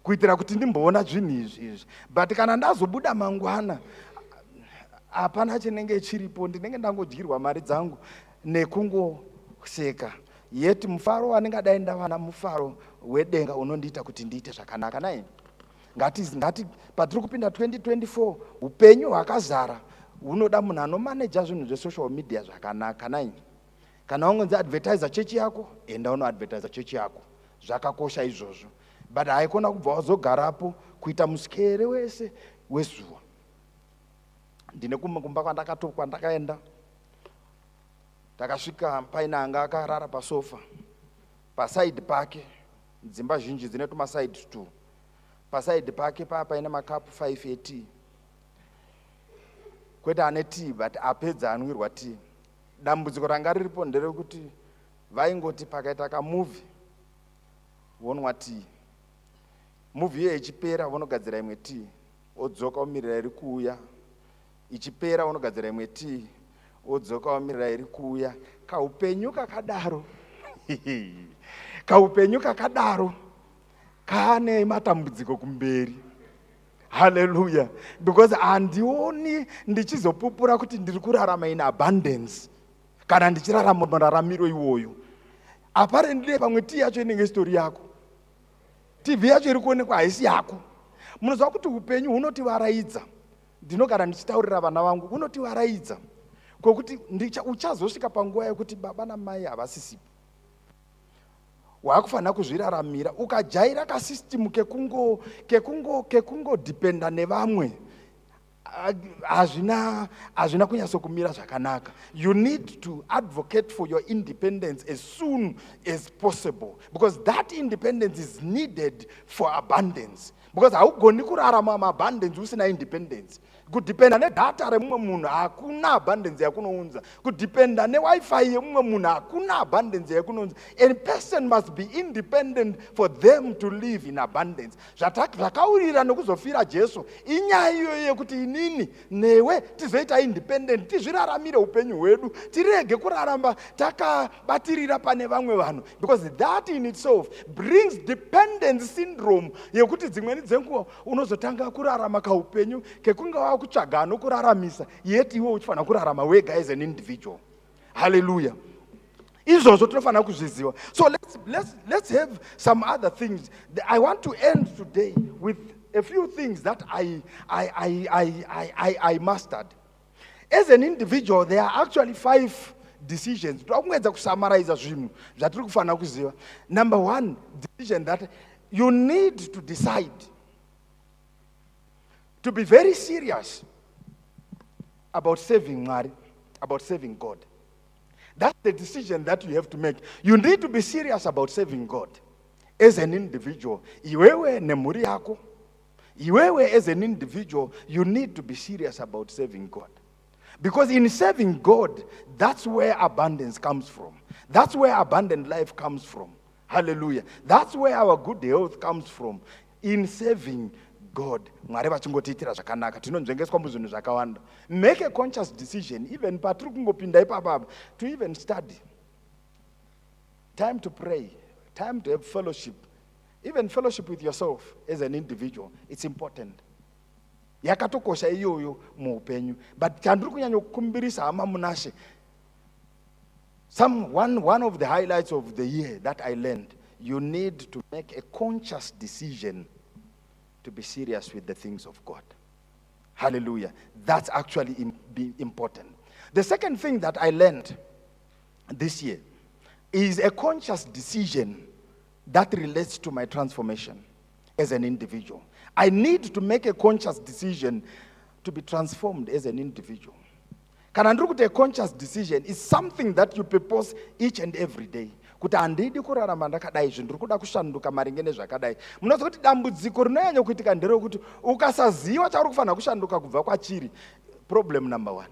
kuitira kuti ndimboona zvinhu izvi izvi. But kana ndazobuda mangwana, hapana chinenge chiripo, ndinenge ndangodyirwa mari dzangu nekungoseka. Yet mufaro wandingadai ndawana mufaro wedenga unondiita kuti ndiite zvakanaka. Nai ngati patiri kupinda 2024, upenyu hwakazara hunoda munhu anomaneja zvinhu zvesocial media zvakanaka. Nai kana wangonzi advertisa chechi yako, enda unoadvertisa chechi yako, zvakakosha izvozvo. But haikona kubva wazogarapo kuita musikere wese wezuva. Ndine kumwe kumba kwandakaenda, takasvika paine anga akarara pasofa. Paside pake, dzimba zhinji dzine tumaside two, paside pake paa paine makapu 5 etea, kwete ane tea, but apedza anwirwa tea. Dambudziko ranga riripo nderekuti vaingoti pakaita kamovie vonwa tea, movie iyoyo ichipera vonogadzira imwe tea, odzoka omirira iri kuuya, ichipera vonogadzira imwe tea, odzoka omirira iri kuuya. Kaupenyu kakadaro, kaupenyu kakadaro kaane matambudziko kumberi. Haleluya. Because handioni ndichizopupura kuti ndiri kurarama in abundance kana ndichirarama mararamiro iwoyo. Apparently pamwe tea yacho inenge isitori yako, TV yacho iri kuonekwa haisi yako. Munoziva kuti upenyu hunotivaraidza. Ndinogara ndichitaurira vana vangu, hunotivaraidza kwokuti uchazosvika panguva yekuti baba namai havasisipo, waakufanira kuzviraramira. Ukajaira kasystem kekungodhipenda nevamwe, hazvina kunyatsokumira zvakanaka. You need to advocate for your independence as soon as possible, because that independence is needed for abundance, because haugoni kurarama maabundance usina independence. Kudhipenda nedata remumwe munhu hakuna abundance yakunounza. Kudhipenda neWiFi yemumwe munhu hakuna abundance yakunounza. A person must be independent for them to live in abundance. Zvakaurira nekuzofira Jesu inyaya iyoyo yekuti inini newe tizoita independent, tizviraramire upenyu hwedu, tirege kuraramba takabatirira pane vamwe vanhu, because that in itself brings dependence syndrome yekuti dzimweni dzenguva unozotanga kurarama kaupenyu kekunge wakutsvaga anokuraramisa, yet iwe uchifanira kurarama wega as an individual. Haleluya. Izvozvo tinofanira kuzviziva. So let's have some other things. I want to end today with a few things that I mastered as an individual. There are actually five decisions. Toda kungoedza kusummariza zvinhu zvatiri kufanira kuziva. Number one decision that you need to decide to be very serious about serving Mwari, about serving God. That's the decision that you have to make. You need to be serious about serving God as an individual. Iwewe nemhuri yako, iwewe as an individual, you need to be serious about serving God. Because in serving God, that's where abundance comes from. That's where abundant life comes from. Hallelujah. That's where our good health comes from. In serving God. Mwari vachingotiitira zvakanaka, tinonzvengeswa muzvinhu zvakawanda. Make a conscious decision, even patiri kungopinda ipapapa, to even study. Time to pray, time to have fellowship, even fellowship with yourself as an individual. It's important. Yakatokosha iyoyo muupenyu. But chandiri kunyanya kukumbirisa, hama munashe, one of the highlights of the year that I learned, you need to make a conscious decision to be serious with the things of God. Hallelujah. That's actually be important. The second thing that I learned this year is a conscious decision that relates to my transformation as an individual. I need to make a conscious decision to be transformed as an individual. Kana ndiri kuti a conscious decision is something that you purpose each and every day, kuti handidi kurarama ndakadai izvi, ndiri kuda kushanduka maringe nezvakadai. Munoziva kuti dambudziko rinonyanya kuitika nderekuti ukasaziva chauri kufanira kushanduka kubva kwachiri, problem number one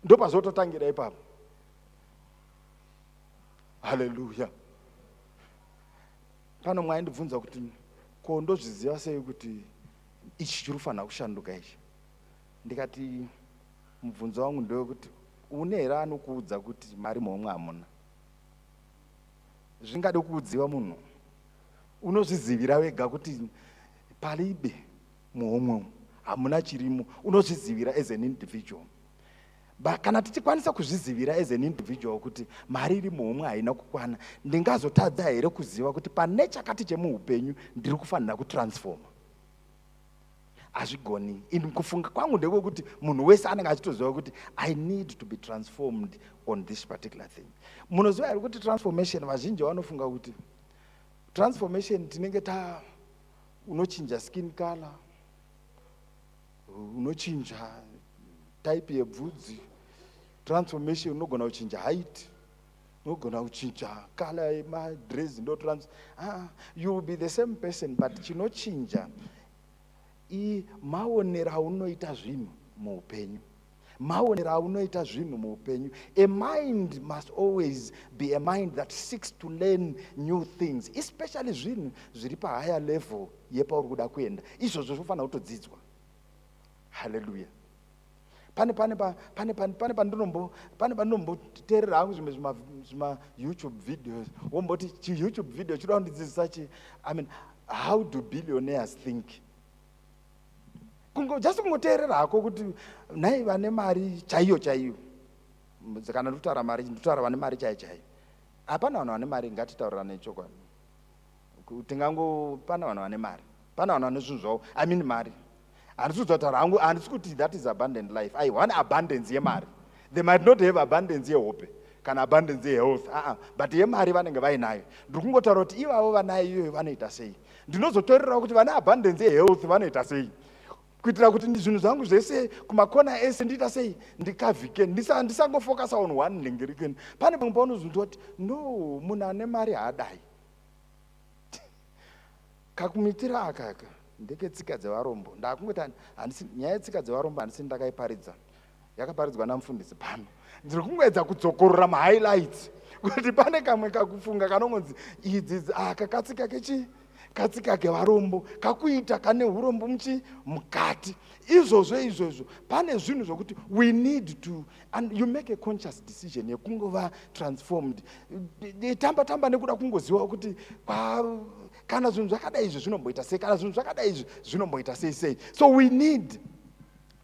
ndopazototangira ipapo. Haleluya. Pano mwaindibvunza kuti ko ndozviziva sei kuti ichi chiri kufanira kushanduka ichi, ndikati mubvunzo wangu ndewekuti Une here anokuudza kuti mari muhomwe hamuna? Zvingade kuudziwa munhu? Unozvizivira wega kuti palibe muhomwe, hamuna chirimo. Unozvizivira as an individual. But kana tichikwanisa kuzvizivira as an individual kuti mari iri muhomwe haina kukwana, ndingazotadza here kuziva kuti pane chakati chemuupenyu ndiri kufanira kutransforma? Hazvigoni. In kufunga kwangu ndekwekuti munhu wese anenge achitoziva kuti I need to be transformed on this particular thing. Munoziva here kuti transformation, vazhinji vanofunga kuti transformation tinenge ta unochinja skin color, unochinja type yebvudzi. Transformation unogona kuchinja height, unogona kuchinja color yemadress, ndo trans ah, you will be the same person, but chinochinja maonero aunoita zvinhu muupenyu, maonero aunoita zvinhu muupenyu. A mind must always be a mind that seeks to learn new things, especially zvinhu zviri pahigher level yepauri kuda kuenda. Izvozvo zvinofanira kutodzidzwa. Haleluya. Pane pandinomboteerera hangu zvimwe zvima YouTube videos, womboti chiYouTube video chinoda kundidzidzisa chi, I mean, how do billionaires think? Kungo just kungoteerera hako kuti nhai, vane mari chaiyo chaiyo, kana ndikutaura mari, ndikutaura vane mari chaiyo chaiyo. Hapana vanhu vane mari, ngatitaurirane chokwadi. Tingango pana vanhu vane mari, pana vanhu vane zvinhu zvavo. I mean, mari handisi kuzotaura hangu, handisi kuti that is abundant life. Aiwa, vane abundance yemari. They might not have abundance yehope kana abundance yehealth, aa, but yemari vanenge vainayo. Ndiri kungotaura kuti ivavo vanayo iyoyo vanoita sei. Ndinozotorerawo kuti vane abundance yehealth vanoita sei, kuitira kuti zvinhu zvangu zvese kumakona ese ndiita sei, ndikavhike, ndisangofocusa on one nhingirikini. Pane pamwe paunozonzwa kuti no, munhu ane mari haadai. Kakumitira aka aka ndeketsika dzevarombo. Ndakungoti handisi nyaya yetsika dzevarombo, handisi ndakaiparidza, yakaparidzwa namufundisi pano. Ndiri kungoedza kudzokorora mahighlights kuti pane kamwe kakufunga kanongonzi idzi aka katsika kechi katsika kevarombo, kakuita kane urombo muchi mukati. Izvozvo izvozvo, pane zvinhu zvokuti we need to, and you make a conscious decision yekungova transformed. Tamba tamba nekuda kungoziva kuti kana zvinhu zvakadai izvi zvinomboita sei, kana zvinhu zvakadai izvi zvinomboita sei sei. So we need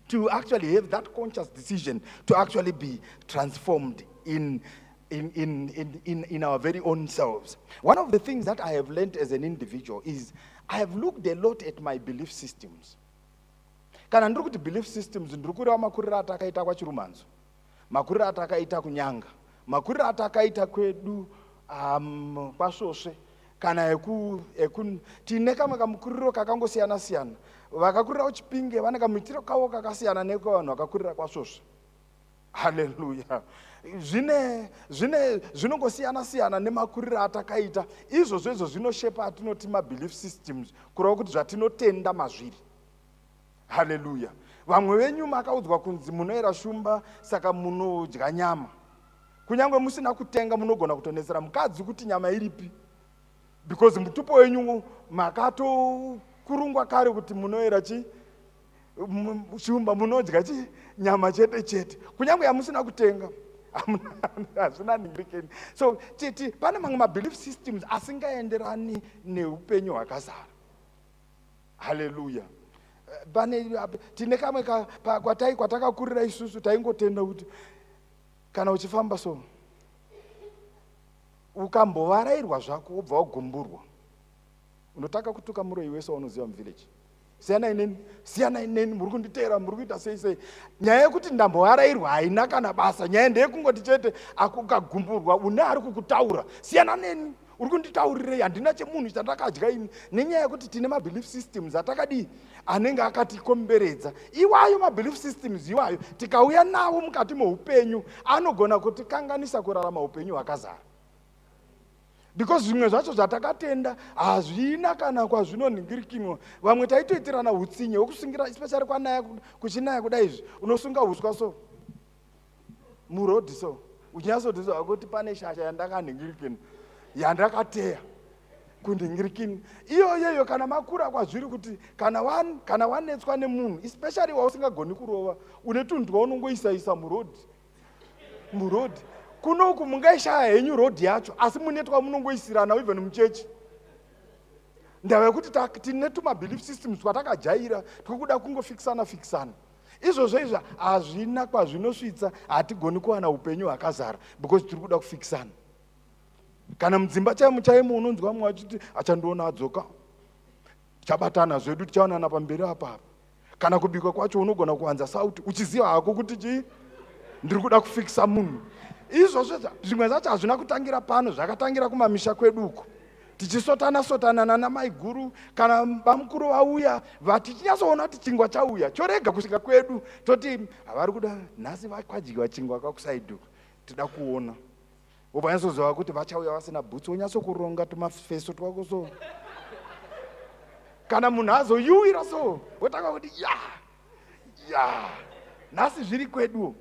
to actually have that conscious decision to actually be transformed in our very own selves. One of the things that I have learned as an individual is I have looked a lot at my belief systems. Kana ndiri kuti belief systems, ndiri kureva makuriro atakaita kwaChirumanzo, makuriro atakaita kuNyanga, makuriro atakaita kwedu kwaSvosve, kana eku tine kamwe kamukuriro kakangosiyana siyana. Vakakurira kuChipinge vane kamuitiro kavo kakasiyana nekwevanhu vakakurira kwaSvosve. Haleluya. Zvine zvinongosiyana siyana nemakuriro atakaita. Izvozvo izvo zvinoshepa atinoti mabelief systems, kureva kuti zvatinotenda mazviri. Haleluya. Vamwe venyu makaudzwa kunzi munoyera shumba, saka munodya nyama kunyange musina kutenga. Munogona kutonetsera mukadzi kuti nyama iripi, because mutupo wenyu makatokurungwa kare kuti munoyera chi shumba, munodya chi nyama chete chete, kunyange yamusina kutenga. Hazvina ningirikeni. So titi pane mamwe mabelief systems asingaenderani neupenyu hwakazara. Haleluya. Pane tine kamwe kwatai kwatakakurira isusu, taingotenda kuti kana uchifamba so, ukambovarairwa zvako, wobva wagumburwa, unotanga kutuka muroyi wese waunoziva muvillage: "Siyanai neni, siyanai neni, muri kunditeera, muri kuita sei sei." Nyaya yekuti ndambovarairwa haina kana basa. Nyaya ndeyekungoti chete ukagumburwa, une ari kukutaura: "Siyana neni, uri kunditaurirei? Handina chemunhu chandakadya ini." Nenyaya yekuti tine mabelief systems atakadii, anenge akatikomberedza. Iwayo mabelief systems iwayo, tikauya nawo mukati meupenyu, anogona kutikanganisa kurarama upenyu hwakazara, because zvimwe zvacho zvatakatenda hazvina kana kwazvinonhingirikinwa. Vamwe taitoitirana utsinye hwekusungira, especially kwanaya, kuchinaya kudai izvi, unosunga uswa so murodhi so, uchinyatsotiziva kuti pane shasha yandakanhingirikina, yandakateya kunhingirikini iyoyoyo. Kana makura kwazviri kuti kana wanetswa nemunhu, especially wausingagoni kurova, une tunhu twaunongoisaisa murodhi. Muroad kunoku mungaishaya henyu road yacho, asi mune twamunongoisirana even muchechi. Ndava yekuti tine tumabelief systems twatakajaira twekuda kungofikisana fikisana. Izvozvo izvo hazvina kwazvinosvitsa, hatigoni kuwana upenyu hwakazara because tiri kuda kufikisana. Kana mudzimba chaimo chaimo unonzwa mumwe achiti achandiona adzoka, tichabatana zvedu, tichaonana pamberi apa. Kana kubikwa kwacho unogona kuwanza sauti uchiziva hako kuti chii, ndiri kuda kufikisa munhu. Izvozvo zvimwe zvacho hazvina kutangira pano, zvakatangira kumamisha kwedu uko, tichisotana sotana nana maiguru kana bamukuru vauya, vatichinyatsoona kuti chingwa chauya chorega kusvika kwedu, toti havari kuda nhasi vakwadyiwa chingwa kwakusaiduka, tida kuona. Wobva wanyatsoziva kuti vachauya vasina bhutsu, wonyatsokuronga tumafeso twako so. Kana munhu azoyuwira so, wotanga kuti ya ya, nhasi zviri kwedu.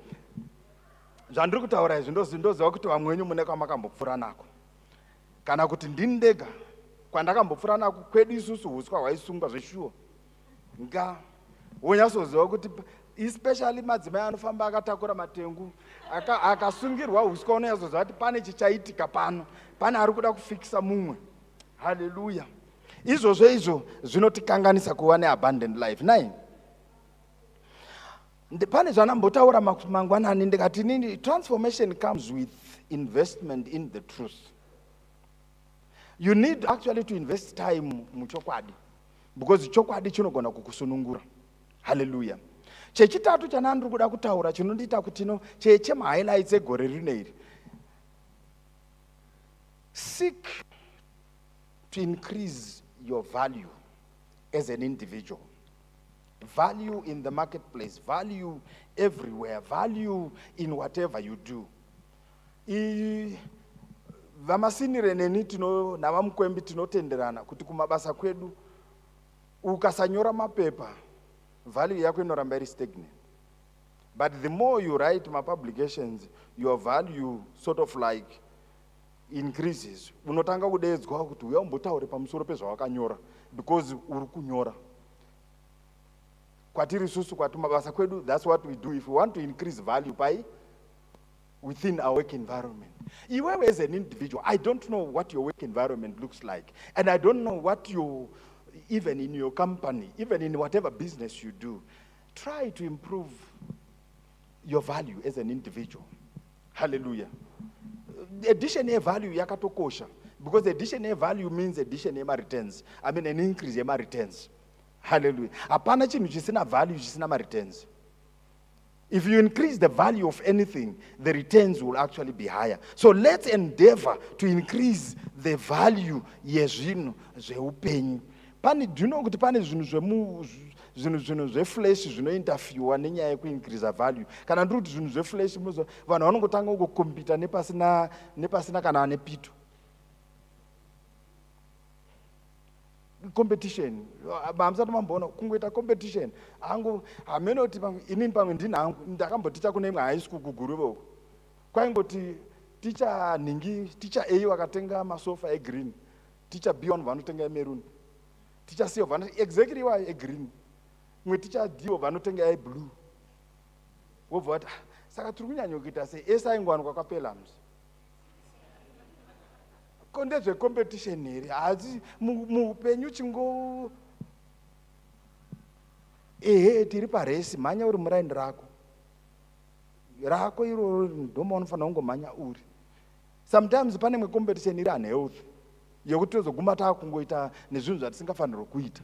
Zvandiri kutaura izvi ndoziva kuti vamwe wenyu mune kwamakambopfuura nako, kana kuti ndini ndega kwandakambopfuura nako. Kwedu isusu uswa hwaisungwa zveshuwa, nga wonyatsoziva kuti especially madzimai anofamba akatakura matengu akasungirwa uswa, unonyatsoziva kuti pane chichaitika pano, pane ari kuda kufikisa mumwe. Haleluya. Izvozvo izvo zvinotikanganisa kuva neabundant life. Nai pane zvandambotaura mangwanani, ndikati nini transformation comes with investment in the truth. You need actually to invest time muchokwadi, because chokwadi chinogona kukusunungura. Haleluya. Chechitatu chanandiri kuda kutaura chinondiita kuti no chemahighlights egore rino iri: seek to increase your value as an individual, value in the marketplace, value everywhere, value in whatever you do. Vamasinire neni tino navamukwembi tinotenderana kuti kumabasa kwedu ukasanyora mapepa, value yako inoramba iri stagnant, but the more you write mapublications, your value sort of like increases. Unotanga kudeedzwa kuti uya umbotaure pamusoro pezvawakanyora because uri kunyora. Kwatiri isusu kwatumabasa kwedu, that's what we do if we want to increase value by within our work environment. Iwewe as an individual, I don't know what your work environment looks like, and I don't know what you, even in your company, even in whatever business you do, try to improve your value as an individual. Hallelujah. Addition yevalue yakatokosha, because addition yevalue means addition yemareturns, I mean, an increase yemareturns. Hallelujah. Hapana chinhu chisina value chisina mareturns. If you increase the value of anything, the returns will actually be higher. So let's endeavor to increase the value yezvinhu zveupenyu. Pane, do you know kuti pane zvinhu zvemu zvinhu zveflesh zvinointerfere nenyaya yekuincreasa value? Kana ndiri kuti zvinhu zveflesh, vanhu vanongotanga kungocompeta nepasina kana nepito competition. Hamusati mamboona kungoita competition hangu hamene kuti inini pamwe ndini hangu ndakamboticha kune imwe high school kuGuruve uko, kwaingoti ticha nhingi, ticha A vakatenga masofa egreen, ticha B vanhu vanotenga emaroon, ticha C vano exactly iwayo egreen, mwe ticha D vanotenga eblue. Wobva wati, "Ah, saka tiri kunyanya kuita sei?" Ese aingowanikwa kwaPelams. Ko ndezvecompetition here? Hasi muupenyu chingo ehe, tiri paresi, mhanya uri muraini rako rako iroro, ndomaunofanira kungomhanya uri. Sometimes pane imwe competition iri unhealthy yekuti tozoguma taakungoita nezvinhu zvatisingafanirwi kuita.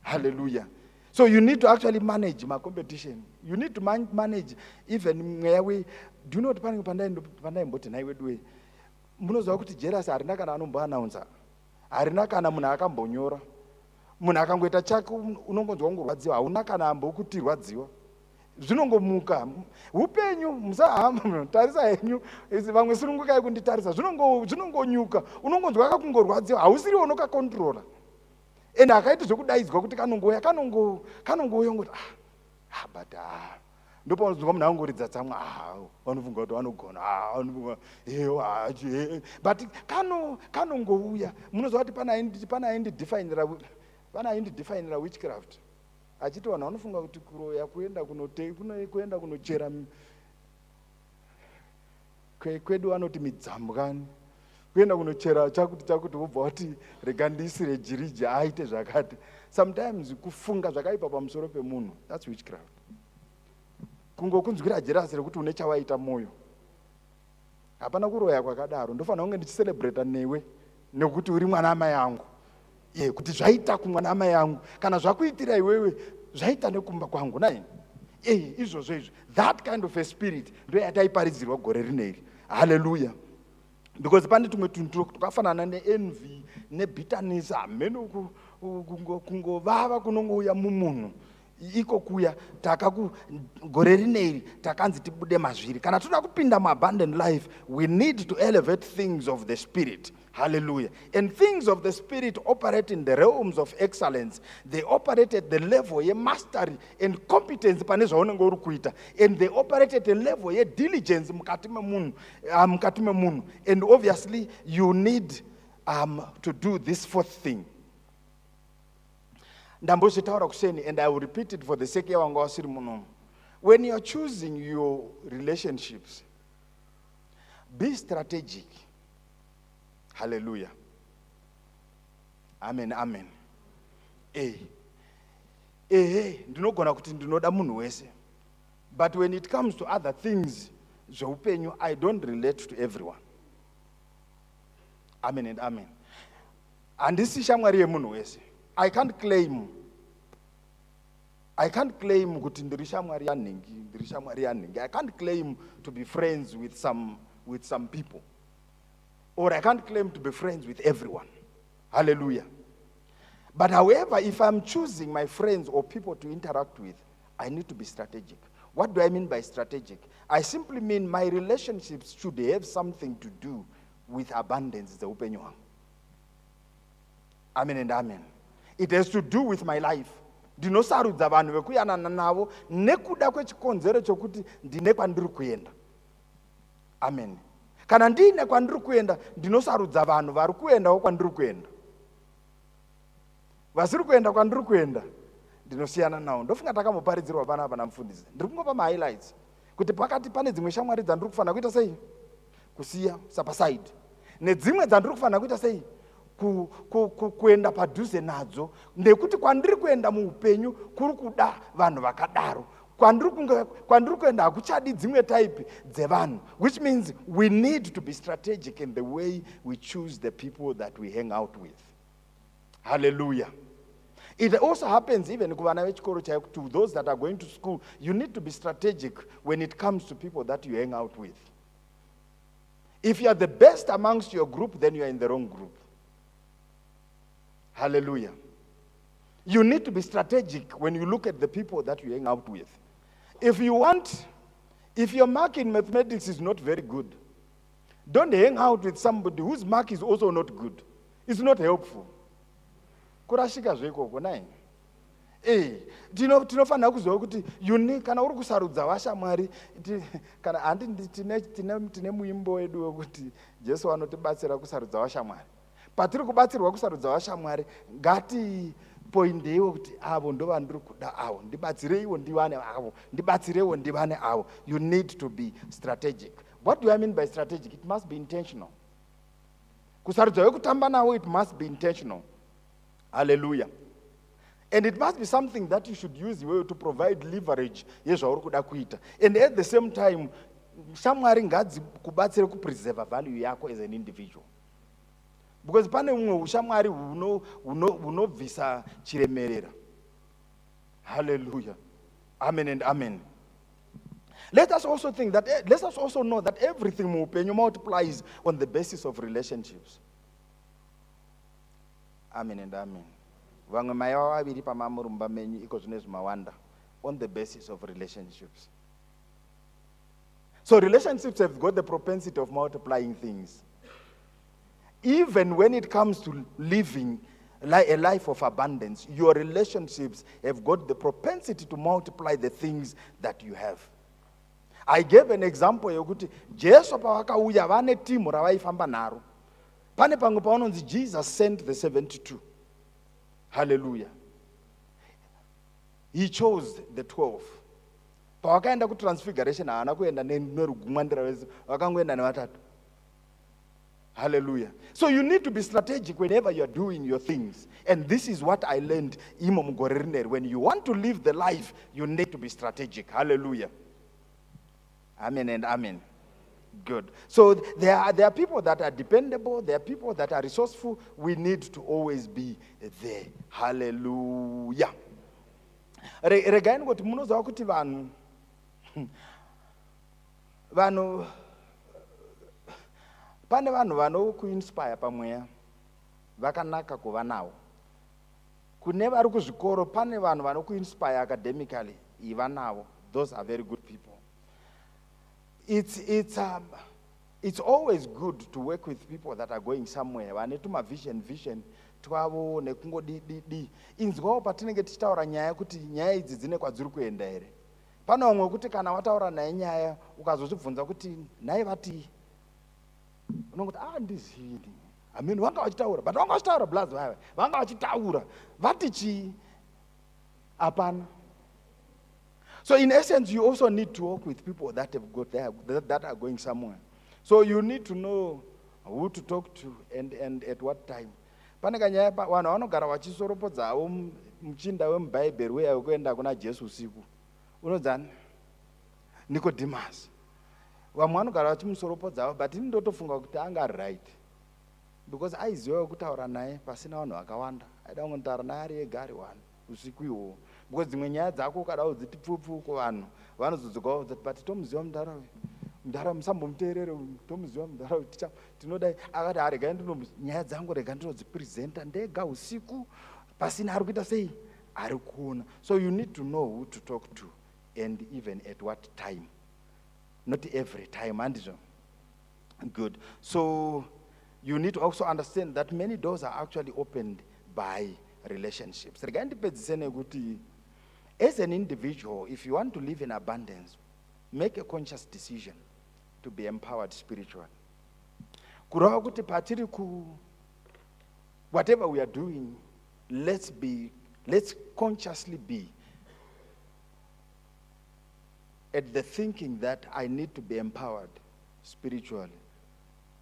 Hallelujah. So you need to actually manage macompetition. You need to manage even mweya we, do you know kuti pane pandaimboti, nhai wedu wei, munoziva kuti jealousy harina kana anomboannouncer, harina kana munhu akambonyora. Munhu akangoita chake, unongonzwa kungorwadziwa, hauna kana ambokutirwadziwa, zvinongomuka. Upenyu musahama, tarisa henyu vamwe, sunungukai kunditarisa. Zvinongonyuka, unongonzwa kakungorwadziwa, hausiriwo unokacontrola, ende hakaiti zvekudaidzwa kuti kanongouya, kanongouya ngoti ah, ah, but ah, ndopaunozwa munhu angoridza tsamwa. Ah, vanofunga kuti vanogona. Ah, vanofunga but kanongouya. Munoziva kuti pana aindidefinira witchcraft achiti vanhu vanofunga kuti kuroya kuenda kunochera. Kwedu vanoti midzambwani, kuenda kunochera chakuti chakuti, wobva wati rega ndiisire jiriji aite zvakati. Sometimes kufunga zvakaipa pamusoro pemunhu, that's witchcraft. Kungokunzwira jealous rekuti une chawaita mwoyo, hapana kuroya kwakadaro. Ndofanira kunge ndichicelebrata newe nekuti uri mwana amai angu, ye kuti zvaita kumwana amai angu, kana zvakuitira iwewe, zvaita nekumba kwangu nai. E, izvozvo izvo, that kind of a spirit ndo yataiparidzirwa gore rineri. Haleluya. Because pane tumwe tunhu twakafanana neenvy nebitterness, hameno kungovava kunongouya mumunhu iko kuya. Takaku gore rineri takanzi tibude mazviri. Kana toda kupinda muabundant life, we need to elevate things of the spirit. Hallelujah. And things of the spirit operate in the realms of excellence. They operate at the level yemastery and competence pane zvaunenge uri kuita, and they operate at a level yediligence mukati memunhu, mukati memunhu. And obviously you need to do this fourth thing. Ndambozvitaura kuseni and I will repeat it for the sake yavanga vasiri munomu. When you are choosing your relationships, be strategic. Hallelujah. Amen, amen. Ehe, ndinogona kuti ndinoda munhu wese, but when it comes to other things zveupenyu, I don't relate to everyone. Amen and amen. Handisi shamwari yemunhu wese. I can't claim kuti ndiri shamwari yanhingi, ndiri shamwari yanhingi. I can't claim to be friends with some people, or I can't claim to be friends with everyone. Hallelujah. But however, if I'm choosing my friends or people to interact with, I need to be strategic. What do I mean by strategic? I simply mean my relationships should have something to do with abundance dzeupenyu hwangu. Amen and amen. It has to do with my life. Ndinosarudza vanhu vekuyanana navo nekuda kwechikonzero chokuti ndine kwandiri kuenda. Amen. Kana ndiine kwandiri kuenda, ndinosarudza vanhu vari kuendawo kwandiri kuenda. Vasiri kuenda kwandiri kuenda, ndinosiyana navo. Ndofunga takamboparidzirwa panapa namufundisi. Ndiri kungopa mahighlights kuti pakati pane dzimwe shamwari dzandiri kufanira kuita sei, kusiya sapaside, nedzimwe dzandiri kufanira kuita sei, kuenda padhuze nadzo, nekuti kwandiri kuenda muupenyu kuri kuda vanhu vakadaro. Kwandiri kuenda hakuchadi dzimwe type dzevanhu, which means we need to be strategic in the way we choose the people that we hang out with. Hallelujah. It also happens even kuvana vechikoro chaiko. To those that are going to school, you need to be strategic when it comes to people that you hang out with. If you are the best amongst your group, then you are in the wrong group. Hallelujah. You need to be strategic when you look at the people that you hang out with. If your mark in mathematics is not very good, don't hang out with somebody whose mark is also not good. It's not helpful. Kurashika zveikoko nai. E, tinofanira kuziva kuti uni kana uri kusarudza vashamwari, kana handi tine muimbo wedu wekuti Jesu anotibatsira kusarudza vashamwari. Patiri kubatsirwa kusarudza vashamwari, ngatipoindeiwo kuti avo ndovandiri kuda, avo ndibatsireiwo ndivane avo, ndibatsireiwo ndivane avo. You need to be strategic. What do I mean by strategic? It must be intentional. Kusarudza wekutamba navo, it must be intentional. Hallelujah. And it must be something that you should use iwewe to provide leverage yezvauri kuda kuita. And at the same time, shamwari ngadzikubatsire kupreserva value yako as an individual, because pane umwe ushamwari hunobvisa chiremerera. Hallelujah. Amen and amen. Let us also know that everything muupenyu multiplies on the basis of relationships. Amen and amen. Vamwe maiva vaviri pamamurumba menyu iko zvino zvimawanda on the basis of relationships. So relationships have got the propensity of multiplying things. Even when it comes to living a life of abundance, your relationships have got the propensity to multiply the things that you have. I gave an example yekuti Jesu pavakauya vane timu ravaifamba naro. Pane pamwe paunonzi Jesus sent the 72. Hallelujah. He chose the 12. Pavakaenda kuTransfiguration, havana kuenda nerugumwandira vese, vakangoenda nevatatu. Hallelujah. So you need to be strategic whenever you're doing your things. And this is what I learned imo mugore rineri. When you want to live the life, you need to be strategic. Hallelujah. Amen and amen. Good. So there are people that are dependable, there are people that are resourceful. We need to always be there. Hallelujah. Regai ndingoti, munoziva kuti vanhu pane vanhu vanokuinspire pamweya, vakanaka kuva navo. Kune vari kuzvikoro, pane vanhu vanokuinspire academically, iva navo. Those are very good people. It's always good to work with people that are going somewhere, vane tumavision vision twavo nekungodididi. Inzwawo patinenge tichitaura nyaya kuti nyaya idzi dzine kwadziri kuenda here. Pane vamwe wekuti kana wataura naye nyaya, ukazozvibvunza kuti nhai vatii, unongoti, "A, handizini hamini, vanga vachitaura, but vanga vachitaura blaz vaya, vanga vachitaura vati chii?" Hapana. So in essence, you also need to work with people that have got there, that are going somewhere. So you need to know who to talk to and at what time. Pane kanyaya, vanhu vanogara vachisoropodzawo muchinda wemubhaibheri uya wekuenda kuna Jesu usiku, unodzani, Nicodemus. Vamwe vanogara vachimusoropodzawo, but ini ndotofunga kuti anga ari right, because aizivawo kutaura naye pasina vanhu vakawanda. Aida kungotaura naye ari ega, ari one, usiku ihwohwo, because dzimwe nyaya dzako ukada kudziti pfupfu kuvanhu, vanozodzokawo, "But tomuziva mudhara uyu, mudhara musambomuteerere, tomuziva mudhara uyu, tinodai." Akati, "Aregai ndino nyaya dzangu, rega ndinodzipresenta ndega usiku pasina ari kuita sei, ari kuona." So you need to know who to talk to and even at what time, not every time, handizvo? Good. So you need to also understand that many doors are actually opened by relationships. Regai ndipedzise nekuti as an individual, if you want to live in abundance, make a conscious decision to be empowered spiritually. Kureva kuti patiri ku whatever we are doing, let's consciously be at the thinking that I need to be empowered spiritually.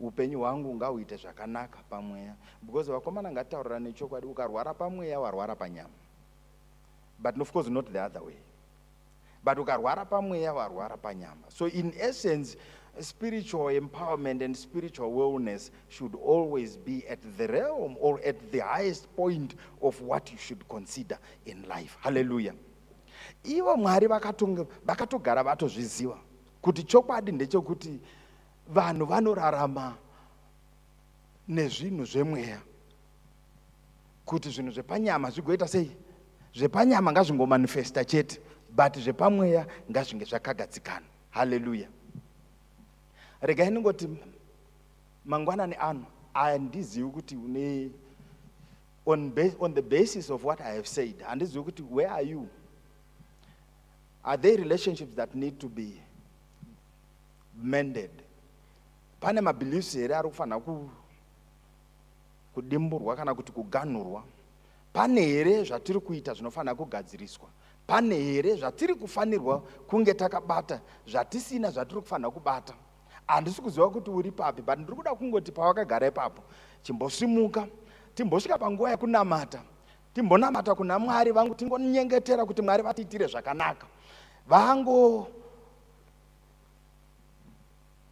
Upenyu hwangu ngahuite zvakanaka pamweya, because vakomana, ngatitaurira nechokwadi, ukarwara pamweya, warwara panyama, but of course not the other way, but ukarwara pamweya, warwara panyama. So in essence, spiritual empowerment and spiritual wellness should always be at the realm or at the highest point of what you should consider in life. Hallelujah. Ivo Mwari vakatogara vatozviziva kuti chokwadi ndechekuti vanhu vanorarama nezvinhu zvemweya, kuti zvinhu zvepanyama zvigoita sei. Zvepanyama ngazvingomanifesta chete, but zvepamweya ngazvinge zvakagadzikana. Haleluya. Regai ndingoti mangwanani ano, handizivi kuti une on the basis of what I have said, handizivi kuti where are you. Are there relationships that need to be mended? Pane mabeliefs here ari kufanira kudimburwa kana kuti kuganhurwa? Pane here zvatiri kuita zvinofanira kugadziriswa? Pane here zvatiri kufanirwa kunge takabata zvatisina, zvatiri kufanira kubata? Handisi kuziva kuti uri papi, but ndiri kuda kungoti pawakagara ipapo, chimbosimuka, timbosvika panguva yekunamata, timbonamata kuna Mwari vangu, tingonyengetera kuti Mwari vatiitire zvakanaka, vango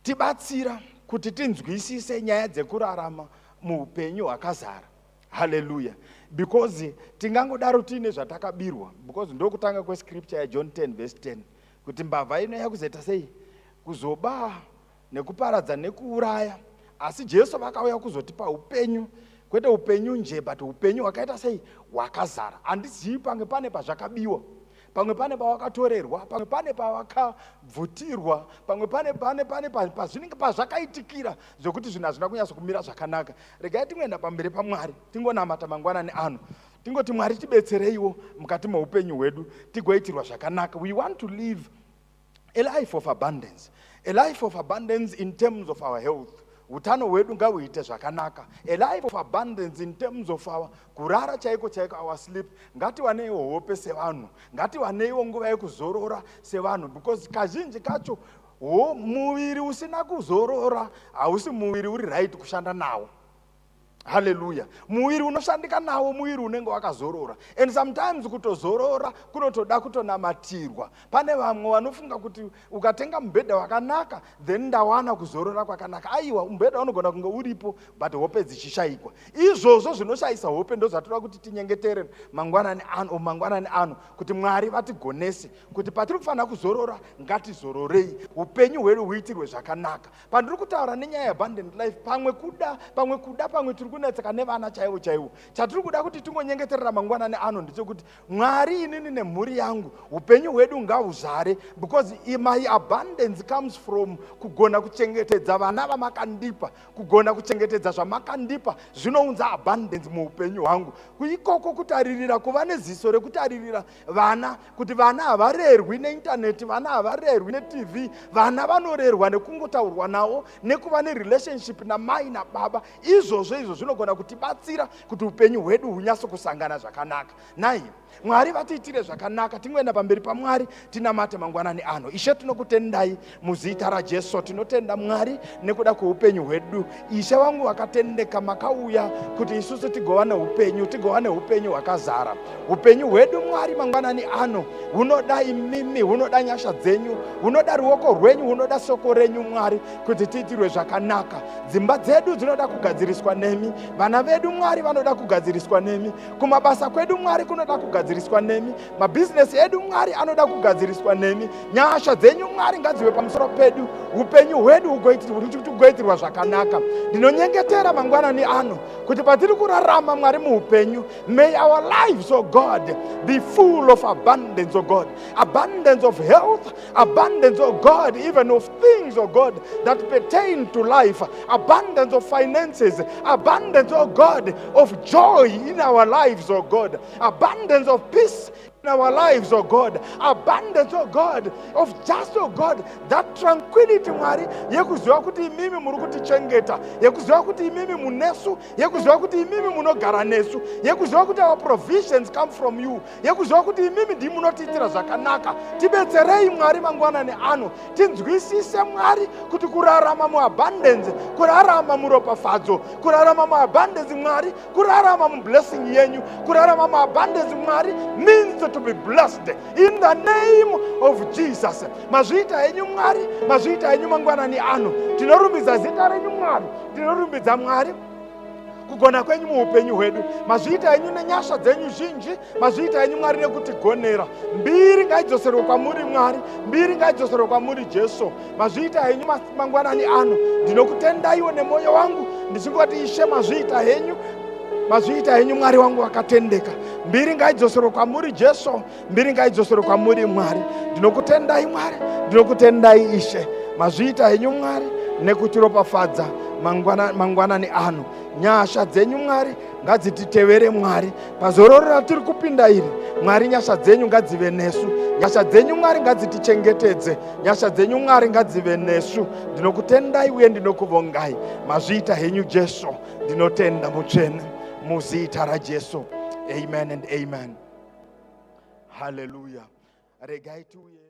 tibatsira kuti tinzwisise nyaya dzekurarama muupenyu hwakazara. Haleluya. Because tingangodaro tiine zvatakabirwa, because ndokutanga kwescripture yaJohn 10 verse 10, kuti mbavha inoya kuzoita sei? Kuzoba nekuparadza nekuuraya. Asi Jesu vakauya kuzotipa upenyu, kwete upenyu nje, but upenyu hwakaita sei? Hwakazara. Handizivi, pamwe pane pazvakabiwa, pamwe pane pawakatorerwa, pamwe pane pawakabvutirwa, pamwe pane pazvinenge pazvakaitikira zvokuti zvinhu hazvina kunyatso kumira zvakanaka. Regai tingoenda pamberi paMwari, tingonamata mangwanani ano, tingoti, "Mwari, tibetsereiwo mukati meupenyu hwedu, tigoitirwa zvakanaka." We want to live a life of abundance, a life of abundance in terms of our health. Utano hwedu ngahuite zvakanaka. A life of abundance in terms of our kurara chaiko chaiko, our sleep. Ngatiwaneiwo hope sevanhu, ngatiwaneiwo nguva yekuzorora sevanhu, because kazhinji kacho muviri usina kuzorora hausi muviri uri right kushanda nawo. Haleluya. Muviri unoshandika nawo muviri unenge wakazorora. And sometimes kutozorora kunotoda kutonamatirwa. Pane vamwe vanofunga kuti ukatenga mubhedha wakanaka, then ndawana kuzorora kwakanaka. Aiwa, mubhedha unogona kunge uripo, but hope dzichishayikwa. Izvozvo zvinoshayisa hope ndo zvatoda kuti tinyengetere mangwanani ano, mangwanani ano, kuti Mwari vatigonese kuti patiri kufanira kuzorora ngatizororei, upenyu hwedu huitirwe zvakanaka. Pandiri kutaura nenyaya yeabundant life, pamwe kuda pamwe tiri kunetseka nevana chaivo chaivo. Chatiri kuda kuti tingonyengeterera mangwanani ano ndechekuti, Mwari, inini nemhuri yangu, upenyu hwedu ngahuzare, because my abundance comes from kugona kuchengetedza vana vamakandipa. Kugona kuchengetedza zvamakandipa zvinounza abundance muupenyu hwangu. Ikoko kutaririra, kuva neziso rekutaririra vana, kuti vana havarerwi neintaneti, vana havarerwi neTV, vana vanorerwa nekungotaurwa navo, nekuva nerelationship namai nababa. Izvozvo izvo zvinogona kutibatsira kuti upenyu hwedu hunyatso kusangana zvakanaka. Nai Mwari vatiitire zvakanaka. Tingoenda pamberi paMwari, tinamate mangwanani ano. Ishe, tinokutendai muzita raJesu. Tinotenda, Mwari, nekuda kweupenyu hwedu. Ishe wangu wakatendeka, makauya kuti isusu tigova neupenyu, tigova neupenyu hwakazara. Upenyu hwedu, Mwari, mangwanani ano hunoda imimi, hunoda nyasha dzenyu, hunoda ruoko rwenyu, hunoda soko renyu, Mwari, kuti tiitirwe zvakanaka. Dzimba dzedu dzinoda kugadziriswa nemi. Vana vedu, Mwari, vanoda kugadziriswa nemi. Kumabasa kwedu, Mwari, kunoda kugadziriswa nemi. Mabhizinesi edu, Mwari, anoda kugadziriswa nemi. Nyasha dzenyu, Mwari, ngadzive pamusoro pedu, upenyu hwedu hugoitirwa zvakanaka. Ndinonyengetera mangwanani ano kuti patiri kurarama, Mwari, muupenyu, may our lives, oh God, be full of abundance, oh God, abundance of health, abundance, oh God, even of things, oh God, that pertain to life, abundance of finances, abundance, oh God, of joy in our lives, oh God, abundance of peace in our lives, oh God, abundance, oh God, of just, oh God, that tranquility, Mwari, yekuziva kuti imimi muri kutichengeta, yekuziva kuti imimi munesu, yekuziva kuti imimi munogara nesu, yekuziva kuti our provisions come from you, yekuziva kuti imimi ndimi munotiitira zvakanaka. Tibetserei, Mwari, mangwanani ano, tinzwisise, Mwari, kuti kurarama muabundance, kurarama muropafadzo, kurarama muabundance, Mwari, kurarama mublessing yenyu, kurarama muabundance, Mwari, means to be blessed in the name of Jesus. Mazviita henyu, Mwari, mazviita henyu mangwanani ano. Tinorumbidza zita renyu, Mwari. Tinorumbidza, Mwari, kugona kwenyu muupenyu hwedu. Mazviita henyu nenyasha dzenyu zhinji. Mazviita henyu, Mwari, nekutigonera. Mbiri ngaidzoserwe kwamuri, Mwari. Mbiri ngaidzoserwe kwamuri, Jesu. Mazviita henyu mangwanani ano. Ndinokutendaiwo nemwoyo wangu ndichingoti, Ishe, mazviita henyu, mazviita henyu, Mwari wangu wakatendeka. Mbiri ngaidzoserwe kwamuri, Jesu. Mbiri ngaidzoserwe kwamuri, Mwari. Ndinokutendai, Mwari. Ndinokutendai, Ishe. Mazviita henyu, Mwari, nekutiropafadza mangwanani ano. Nyasha dzenyu, Mwari, ngadzititevere, Mwari, pazororo ratiri kupinda iri. Mwari, nyasha dzenyu ngadzive nesu. Nyasha dzenyu, Mwari, ngadzitichengetedze. Nyasha dzenyu, Mwari, ngadzive nesu. Ndinokutendai uye ndinokuvongai. Mazviita henyu, Jesu. Ndinotenda, Mutsvene, muzita raJesu. Amen and amen. Haleluya. Regai tiuye.